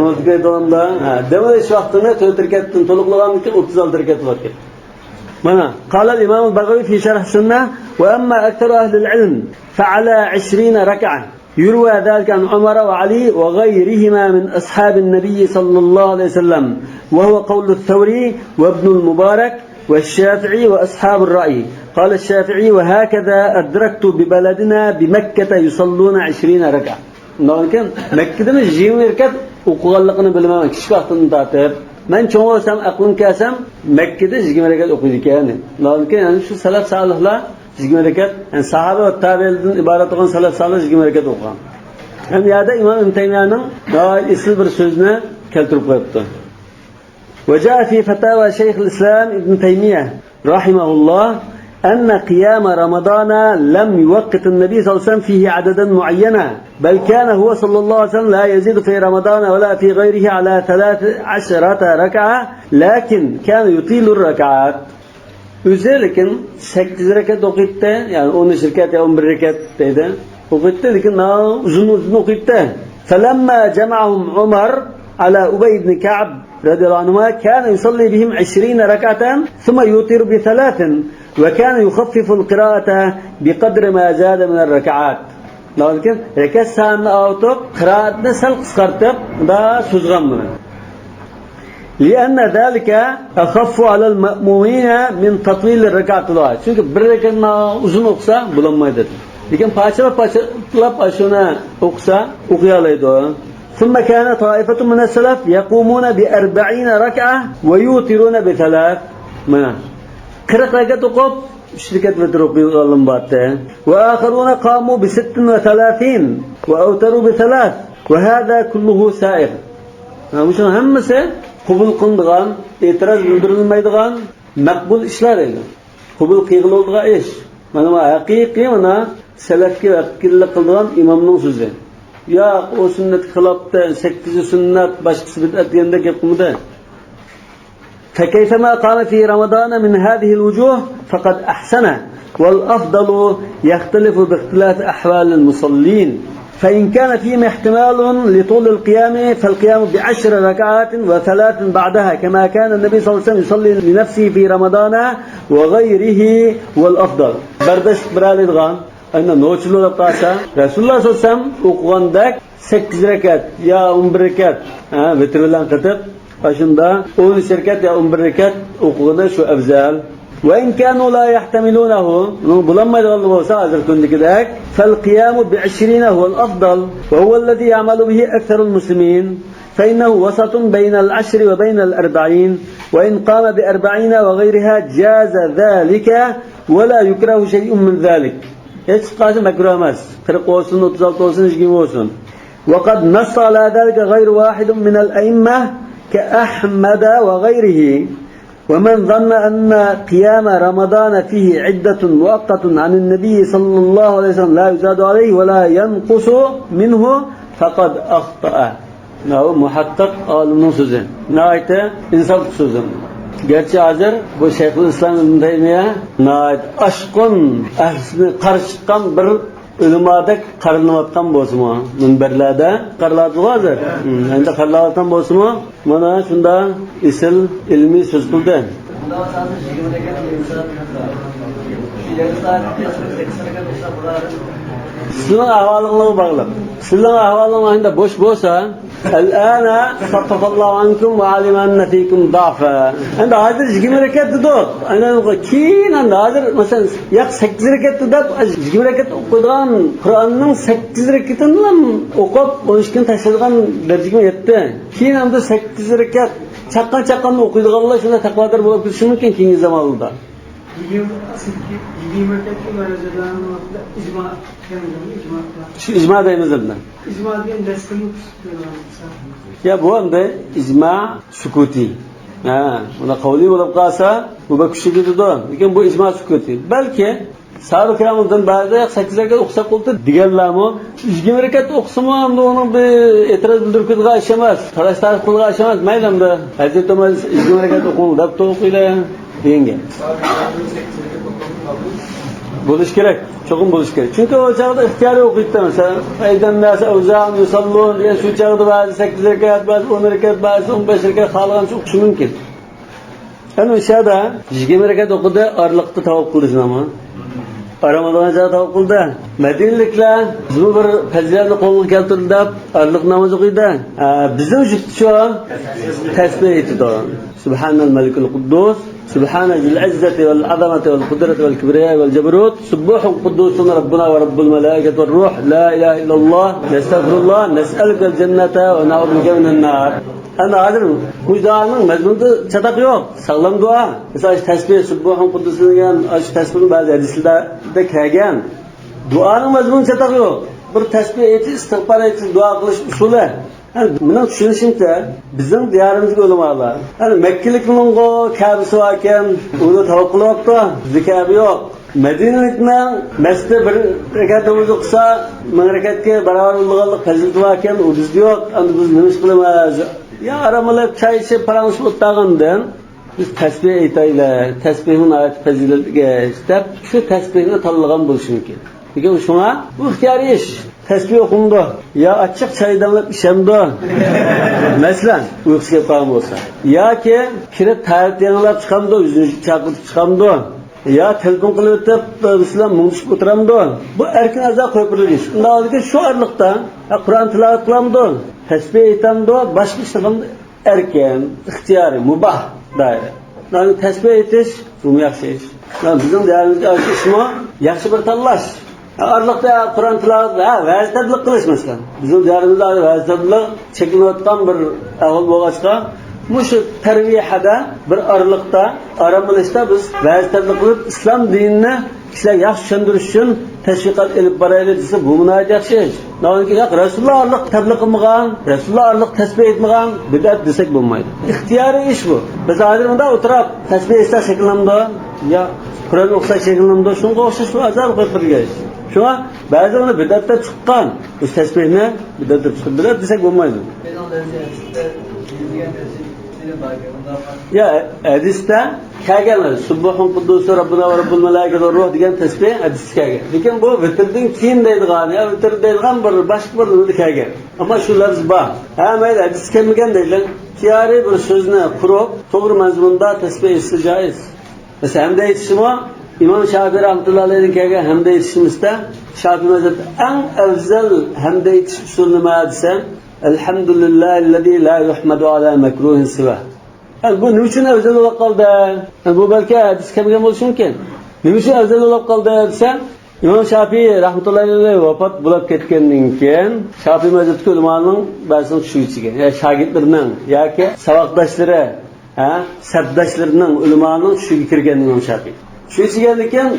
ئالتە رەكەت بولامدا؟ ھە، دەم ئېلىش ۋاقتىنى تۆت رەكەتتىن تولۇقلىغاندىكىن ئوتتۇز ئالتە رەكەت بولۇپ كەتكەن. مانا، قال الإمام البغوي في شرح السنة: وأما أكثر أهل العلم فعلى عشرين ركعة، يروى ذلك عن عمر وعلي وغيرهما من أصحاب النبي صلى الله عليه وسلم، وهو قول الثوري وابن المبارك والشافعي وأصحاب الرأي. قال الشافعي: وهكذا أدركت ببلدنا بمكة يصلون عشرين ركعة. ئۇنداقكەن، مەككىدىمۇ يىگىرمە رەكەت ئوقۇغانلىقىنى بىلىمەن، كىچىك ۋاقتىمدىن تارتىپ. مەن چوڭ بولسام، ئەقلىم كەلسەم، مەككىدە يىگىرمە رەكەت ئوقۇيدىكەن. ئۇنداقكەن، يەنى شۇ سەلەف سالىھلار يىگىرمە رەكەت، يەنى ساھابە ۋە تابىئىندىن ئىبارەت بولغان سەلەف سالىھ يىگىرمە رەكەت ئوقۇغان. ھەم يەردە ئىمام ئىبن تەيمىيەنىڭ ناھايىتى ئېسىل بىر سۆزىنى كەلتۈرۈپ قويۇپتۇ. وجاء في فتاوى شيخ الإسلام ابن تيمية رحمه الله أن قيام رمضان لم يوقت النبي صلى الله عليه وسلم فيه عددا معينا، بل كان هو صلى الله عليه وسلم لا يزيد في رمضان ولا في غيره على ثلاث عشرة ركعة، لكن كان يطيل الركعات. ئۆزى لېكىن سەككىز رەكەت ئوقۇيتتى، يەنى ئون ئۈچ رەكەت يا ئون بىر رەكەت دەيدۇ. ئوقۇيتتى، لېكىن ناھايىتى ئۇزۇن، ئۇزۇن ئوقۇيتتى. فلما جمعهم عمر على أبي بن كعب رضي الله عنهما كان يصلي بهم عشرين ركعة ثم يوتر بثلاث، وكان يخفف القراءة بقدر ما زاد من الركعات. لېكىن رەكەت سانىنى ئاۋۇتۇپ، قىرائەتنى سەل قىسقارتىپ، مۇنداق سوزغان بۇنى. لأن ذلك أخف على المأمومين من تطويل الركعة الأولى. چۈنكى بىر رەكەتنى ئۇزۇن ئوقۇسا بولالمايدۇ. لېكىن پارچىلاپ، پارچىلاپ ئاشۇنى ئوقۇسا ئوقۇيالايدۇ. ثم كان طائفة من السلف يقومون بأربعين ركعة ويوترون بثلاث. مانا، قىرىق رەكەت ئوقۇپ، ئۈچ رەكەت ۋىتىر ئوقۇيدىغانلىرىمۇ بارتى. وآخرون قاموا بست وثلاثين وأوتروا بثلاث، وهذا كله سائغ. ھە، مۇشۇنىڭ ھەممىسى قوبۇل قىلىنىدىغان، ئېتىراز بىلدۈرۈلمەيدىغان مەقبۇل ئىشلار ئىدى. قوبۇل قىلغىلى بولىدىغان ئىش. مانا بۇ ھەقىقىي، مانا سەلەفكە ۋەكىللىك قىلىدىغان ئىمامنىڭ سۆزى. ياق، ئۇ سۈننەتكە خىلاپتى، سەككىزى سۈننەت، باشقىسى بىدئەت دېگەندەك گەپ قىلمىدى. فكيفما قام في رمضان من هذه الوجوه فقد أحسن، والأفضل يختلف باختلاف أحوال المصلين، فإن كان فيهم احتمال لطول القيام فالقيام بعشر ركعات وثلاث بعدها، كما كان النبي صلى الله عليه وسلم يصلي لنفسه في رمضان وغيره، والأفضل. بەرداشلىق بېرەلەيدىغان، ئەنە نوچىلىق بولۇپ قالسا، رەسۇلۇللاھ سەللەللاھۇ ئەلەيھى ۋەسەللەم ئوقۇغاندەك سەككىز رەكەت يا ئون بىر رەكەت، ھە، ۋىتىر بىلەن قېتىپ، ئاشۇندا ئون ئۈچ رەكەت يا ئون بىر رەكەت ئوقۇغىنى شۇ ئەۋزەل. وإن كانوا لا يحتملونه، ئۇنىڭ بولالمايدىغانلىقى بولسا، ھازىرقى كۈندىكىدەك، فالقيام بعشرين هو الأفضل، وهو الذي يعمل به أكثر المسلمين، فإنه وسط بين العشر وبين الأربعين، وإن قام بأربعين وغيرها جاز ذلك، ولا يكره شيء من ذلك. ھېچقايسى مەكرۇھ ئەمەس. قىرىق بولسۇن، ئوتتۇز ئالتە بولسۇن، يىگىرمە بولسۇن. وقد نص على ذلك غير واحد من الأئمة كأحمد وغيره. ومن ظن أن قيام رمضان فيه عدة مؤقت عن النبي صلى الله عليه وسلم لا يزاد عليه ولا ينقص منه فقد أخطأ. ماۋۇ مۇھەققىق ئالىمنىڭ سۆزى. ناھايىتى ئىنسافلىق سۆزى. گەرچە ھازىر بۇ شەيخۇل ئىسلام ئىبن تەيمىيە ناھايىتى ئاشقۇن، ئەھلىسىنى قارشى چىققان بىر ئۆلىمادەك قارىلىنىۋاتقان بولسىمۇ، مۇنبەرلەردە قارىلىۋاتىدىغۇ ھازىر. ھىم، ئەمدى قارىلىۋاتقان بولسىمۇ، مانا شۇنداق ئېسىل ئىلمىي سۆز قىلدى. سىزنىڭ ئەھۋالىڭىزغا باغلىق. سىزنىڭ ئەھۋالىڭىز ئەمدى بوش بولسا، الآن خفف الله عنكم وعلم أن فيكم ضعفا. ئەمدى ھازىر يىگىرمە رەكەت دېدۇق. ئاندىن كېيىن ئەمدى ھازىر، مەسىلەن، ياق، سەككىز رەكەت دەپ، يىگىرمە رەكەت ئوقۇيدىغان قۇرئاننىڭ سەككىز رەكىتىنىلا ئوقۇپ، ئون ئىككىنى تاشلايدىغان دەرىجىگە يەتتى. كېيىن ئەمدى سەككىز رەكەت چاققان-چاققاندا ئوقۇيدىغانلار شۇنداق تەقۋادار بولۇپ كېتىشى مۇمكىن كېيىنكى زامانلاردا. يىگىرمە، ئەسلىدىكى يىگىرمە رەكەتكە مەرەزەدانىڭ ۋاقتىدا ئىجما دەيمىزمۇ؟ ئىجما دەيمىز ئەمدى. ئىجما دېگەن نەستىمۇ تۈزۈپ بېرىدىغان بولسا. يا، بۇ ئەمدى ئىجما سۈكۇتى. ھە، بۇنى قەۋلىي بولۇپ قالسا، بۇ بەك كۈچلۈك كېتىدۇ. لېكىن بۇ ئىجما سۈكۇتى. بەلكى ساھابە كىرامدىن بەزىلەر سەككىز رەكەت ئوقۇساق بولدى دېگەنلەرمۇ، يىگىرمە رەكەت ئوقۇسىمۇ ئەمدى ئۇنىڭ بىر ئېتىراز بىلدۈرۈپ كېتىدىغان ئىش ئەمەس، تالاش-تارتىش قىلىدىغان ئىش ئەمەس، مەيلى ئەمدى. ھەزرىتى ئۆمەر يىگىرمە رەكەت ئوقۇڭ دەپتۇ، ئوقۇيلى دېگەن گەپ. بولۇش كېرەك، چوقۇم بولۇش كېرەك. چۈنكى ئۇ چاغدا ئىختىيارى ئوقۇيتتى، مەسىلەن، ئەيدەن ناسە ئەۋزاڭ يۇساللۇن دېگەن شۇ چاغدا بەزى سەككىز رەكەت، بەزى ئون رەكەت، بەزى ئون بەش رەكەت خالىغانچە ئوقۇشى مۇمكىن. ئەنە ئۇ يىگىرمە رەكەت ئوقۇدى، ئارىلىقتا تاۋاپ قىلدى شۇنداقمۇ؟ ئارام ئالغان چاغدا تاۋاپ قىلدى. مەدىنىلىكلەر بىزمۇ بىر پەزىلەتنى قولغا كەلتۈردى دەپ ئارىلىق ناماز ئوقۇيدۇ. ئە، بىزنىڭ جۈپتى شۇ، تەسبىھ ئېيتىدۇ. سبحان الملك القدوس، سبحان ذي العزة والعظمة والقدرة والكبرياء والجبروت، سبوح قدوس ربنا ورب الملائكة والروح، لا إله إلا الله، نستغفر الله، نسألك الجنة ونعوذ بك من النار. ئەمما ھازىر بۇ دۇئانىڭ مەزمۇنىدا چاتاق يوق. ساغلام دۇئا. مىسال، تەسبىھ، سۇبھۇن قۇددۇسۇن دېگەن، ئاشۇ تەسبىھنى بەزى ھەدىسلەردە كەلگەن. دۇئانىڭ مەزمۇنىدا چاتاق يوق. بىر تەسبىھ ئېيتىش، ئىستىغپار ئېيتىش، دۇئا قىلىش ئۇسۇلى. ھە، مېنىڭ چۈشىنىشىمچە، بىزنىڭ دىيارىمىزدىكى ئۆلىمالار، ھە، مەككىلىكنىڭغۇ كەبىسى باركەن، ئۇنى تاۋاپ قىلىۋاپتۇ. بىزدە كەبە يوق. مەدىنىلىكنىڭ مەسچىتتە بىر رەكەت ناماز ئوقۇسا، مىڭ رەكەتكە باراۋەر بولىدىغانلىق پەزىلىتى باركەن، ئۇ بىزدە يوق. ئەمدى بىز نېمە ئىش قىلىمىز؟ يا ئارام ئېلىپ، چاي ئىچىپ، پاراڭلىشىپ ئولتۇرغاندىن، بىز تەسبىھ ئېيتايلى، تەسبىھنىڭ ناھايىتى پەزىلەتلىك ئىش دەپ، شۇ تەسبىھنى تاللىغان بولۇشى مۇمكىن. لېكىن شۇڭا بۇ ئىختىيارىي ئىش. تەسبىھ ئوقۇمدۇ، يا ئاچچىق چاي دەملەپ ئىچەمدۇ؟ مەسىلەن، ئۇيقۇسى كېلىپ قالغان بولسا. ياكى كىرىپ تەھارەت يېڭىلاپ چىقامدۇ، يۈزىنى چاقلىتىپ چىقامدۇ؟ يا تېلېفون قىلىۋېتىپ، بىرسى بىلەن مۇڭدىشىپ ئولتۇرامدۇ؟ بۇ ئەركىن ئەزا قويۇپ بېرىلگەن ئىش. ئۇنداق بولىدىكەن، شۇ ئارىلىقتا، ھە، قۇرئان تىلاۋەت قىلامدۇ؟ تەسبىھ ئېيتامدۇ؟ باشقا ئىشلار قىلامدۇ؟ ئەركىن، ئىختىيارىي، مۇباھ دائىرە. يەنى تەسبىھ ئېيتىش، بۇمۇ ياخشى ئىش. يەنى بىزنىڭ دىيارىمىزدىكى ئىشمۇ ياخشى بىر تاللاش. ئارىلىقتا قۇرئان تىلاۋەت، ھە، ۋەز تەبلىغ قىلىش، مەسىلەن. بىزنىڭ دىيارىمىزدا ھازىر ۋەز تەبلىغ چەكلىنىۋاتقان بىر ئەھۋال بولغاچقا، مۇشۇ تەرۋىھەدە بىر ئارىلىقتا، ئارام ئېلىشتا بىز ۋەز تەبلىغ قىلىپ، ئىسلام دىنىنى كىشىلەرگە ياخشى چۈشەندۈرۈش ئۈچۈن تەشۋىقات ئېلىپ بارايلى دېسە، بۇمۇ ناھايىتى ياخشى ئىش. ناھايىتى ياق، رەسۇلۇللا ئارىلىق تەبلىغ قىلمىغان، رەسۇلۇللا ئارىلىق تەسبىھ ئېيتمىغان، بىدئەت دېسەك بولمايدۇ. ئىختىيارىي ئىش بۇ. بىز ھازىر مۇنداق ئولتۇراپ تەسبىھ ئېيتساق شەكىللىنىدۇ، يا قۇرئان ئوقۇساق شەكىللىنىدۇ، شۇنىڭغا ئوخشاش بۇ ئازاب قويۇپ بېرىلگەن ئىش. شۇڭا بەزى ئۇنى بىدئەت دەپ چىققان، بۇ تەسبىھنى بىدئەت دەپ چىقىپ، بىدئەت دېسەك بولمايدۇ. يا، ھەدىستە كەلگەن، سۇبھۇن قۇددۇسۇ رەببۇنا ۋە رەببۇل مەلائىكەتى ۋە روھ دېگەن تەسبىھ ھەدىستە كەلگەن. لېكىن بۇ ۋىتىردىن كېيىن دەيدىغان، يا ۋىتىر دەيدىغان بىر باشقا بىر نېمىدە كەلگەن. ئەمما شۇ لەپز بار. ھە، مەيلى، ھەدىستە كەلمىگەن دەيلى. ئىختىيارىي بىر سۆزنى قۇرۇپ، توغرا مەزمۇندا تەسبىھ ئېيتسا جائىز. مەسىلەن، ھەمدە ئېيتىشمۇ ئىمام شافىئى رەھمەتۇللا ئەلەيھىدىن كەلگەن ھەمدە ئېيتىشىمىزدا، شافىئى مەزھەبتە ئەڭ ئەۋزەل ھەمدە ئېيتىش ئۇسۇلى نېمە دېسە، ئەلھەمدۇلىللاھىللەزى لا يۇھمەدۇ ئالا مەكرۇھىن سىۋا. ھە، بۇ نېمە ئۈچۈن ئەۋزەل بولۇپ قالدى؟ ھە، بۇ بەلكى ھەدىس كەلمىگەن بولۇشى مۇمكىن. نېمە ئۈچۈن ئەۋزەل بولۇپ قالدى دېسە، ئىمام شافىئى رەھمەتۇللاھى ئەلەيھى ۋاپات بولۇپ كەتكەندىن كېيىن، شافىئى مەزھەپتىكى ئۆلىمانىڭ بەزىسىنىڭ چۈشىگە چۈشكەن، يا شاگىرتلىرىنىڭ ياكى ساۋاقداشلىرى، ھە، سەپداشلىرىنىڭ، ئۆلىمانىڭ چۈشىگە كىرگەن ئىمام شافىئى. چۈشىگە چۈشكەندىن كېيىن،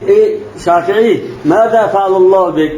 ئى شافىئى، ماذا فەئەلەللاھۇ بىك؟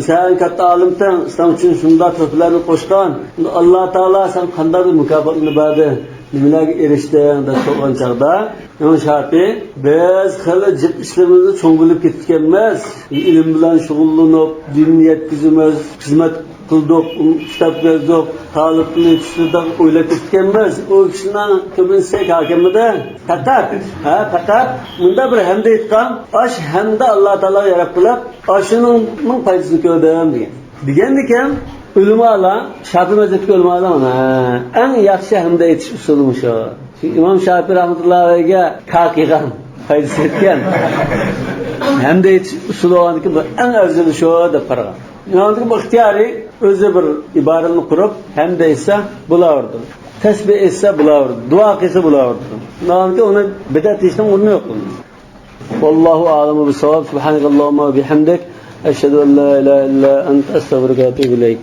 سەن كاتتا ئالىمسەن، سەن ئۈچۈن شۇنداق تۆھپىلەرنى قوشقان. ئاللا تائالا سەن قانداق بىر مۇكاپاتنى بەردى؟ نېمىلەرگە ئېرىشتىڭ؟ دەپ سورىغان چاغدا، ئىمام شافىئى، بىز خېلى جىق ئىشلىرىمىزنى چوڭ بىلىپ كېتىپتىكەنمىز. ئىلىم بىلەن شۇغۇللىنىپ، دىننى يەتكۈزىمىز، خىزمەت قىلدۇق، كىتاب يازدۇق، تالىپنى يېتىشتۈردۇق، ئويلاپ كېتىپتىكەنمىز. ئۇ كىشىنىڭ كۆپىنچىسى ھاكىمىدە پەقەت، ھە، پەقەت مۇنداق بىر ھەمدە ئېيتقان، ئاش ھەمدە ئاللا تائالاغا ياراپ قىلىپ، ئاشۇنىڭ پايدىسىنى كۆردۈم دېگەن. دېگەندىكىن، ئۆلىمالار، شافىئى مەزھەپتىكى ئۆلىمالار مانا ئەڭ ياخشى ھەمدە ئېيتىش ئۇسۇلى مۇشۇ. چۈنكى ئىمام شافىئى رەھمەتۇللاھى ئەلەيھىگە كاكا قىلغان، پايدىسى يەتكەن ھەمدە ئېيتىش ئۇسۇلى بولغاندىكىن، بۇ ئەڭ ئەۋزىلى شۇ دەپ قارىغان. ئىمامدىكى بۇ ئىختىيارىي، ئۆزى بىر ئىبارىنى قۇرۇپ، ھەمدە ئېيتسا بولاۋېرىدۇ. تەسبىھ ئېيتسا بولاۋېرىدۇ. دۇئا قىلسا بولاۋېرىدۇ. ئىمامدىكى ئۇنى بىدئەت دېيىشنىڭ ئورنى يوق. والله أعلم بالصواب. سبحانك اللهم وبحمدك، أشهد أن لا إله إلا أنت، أستغفرك وأتوب إليك.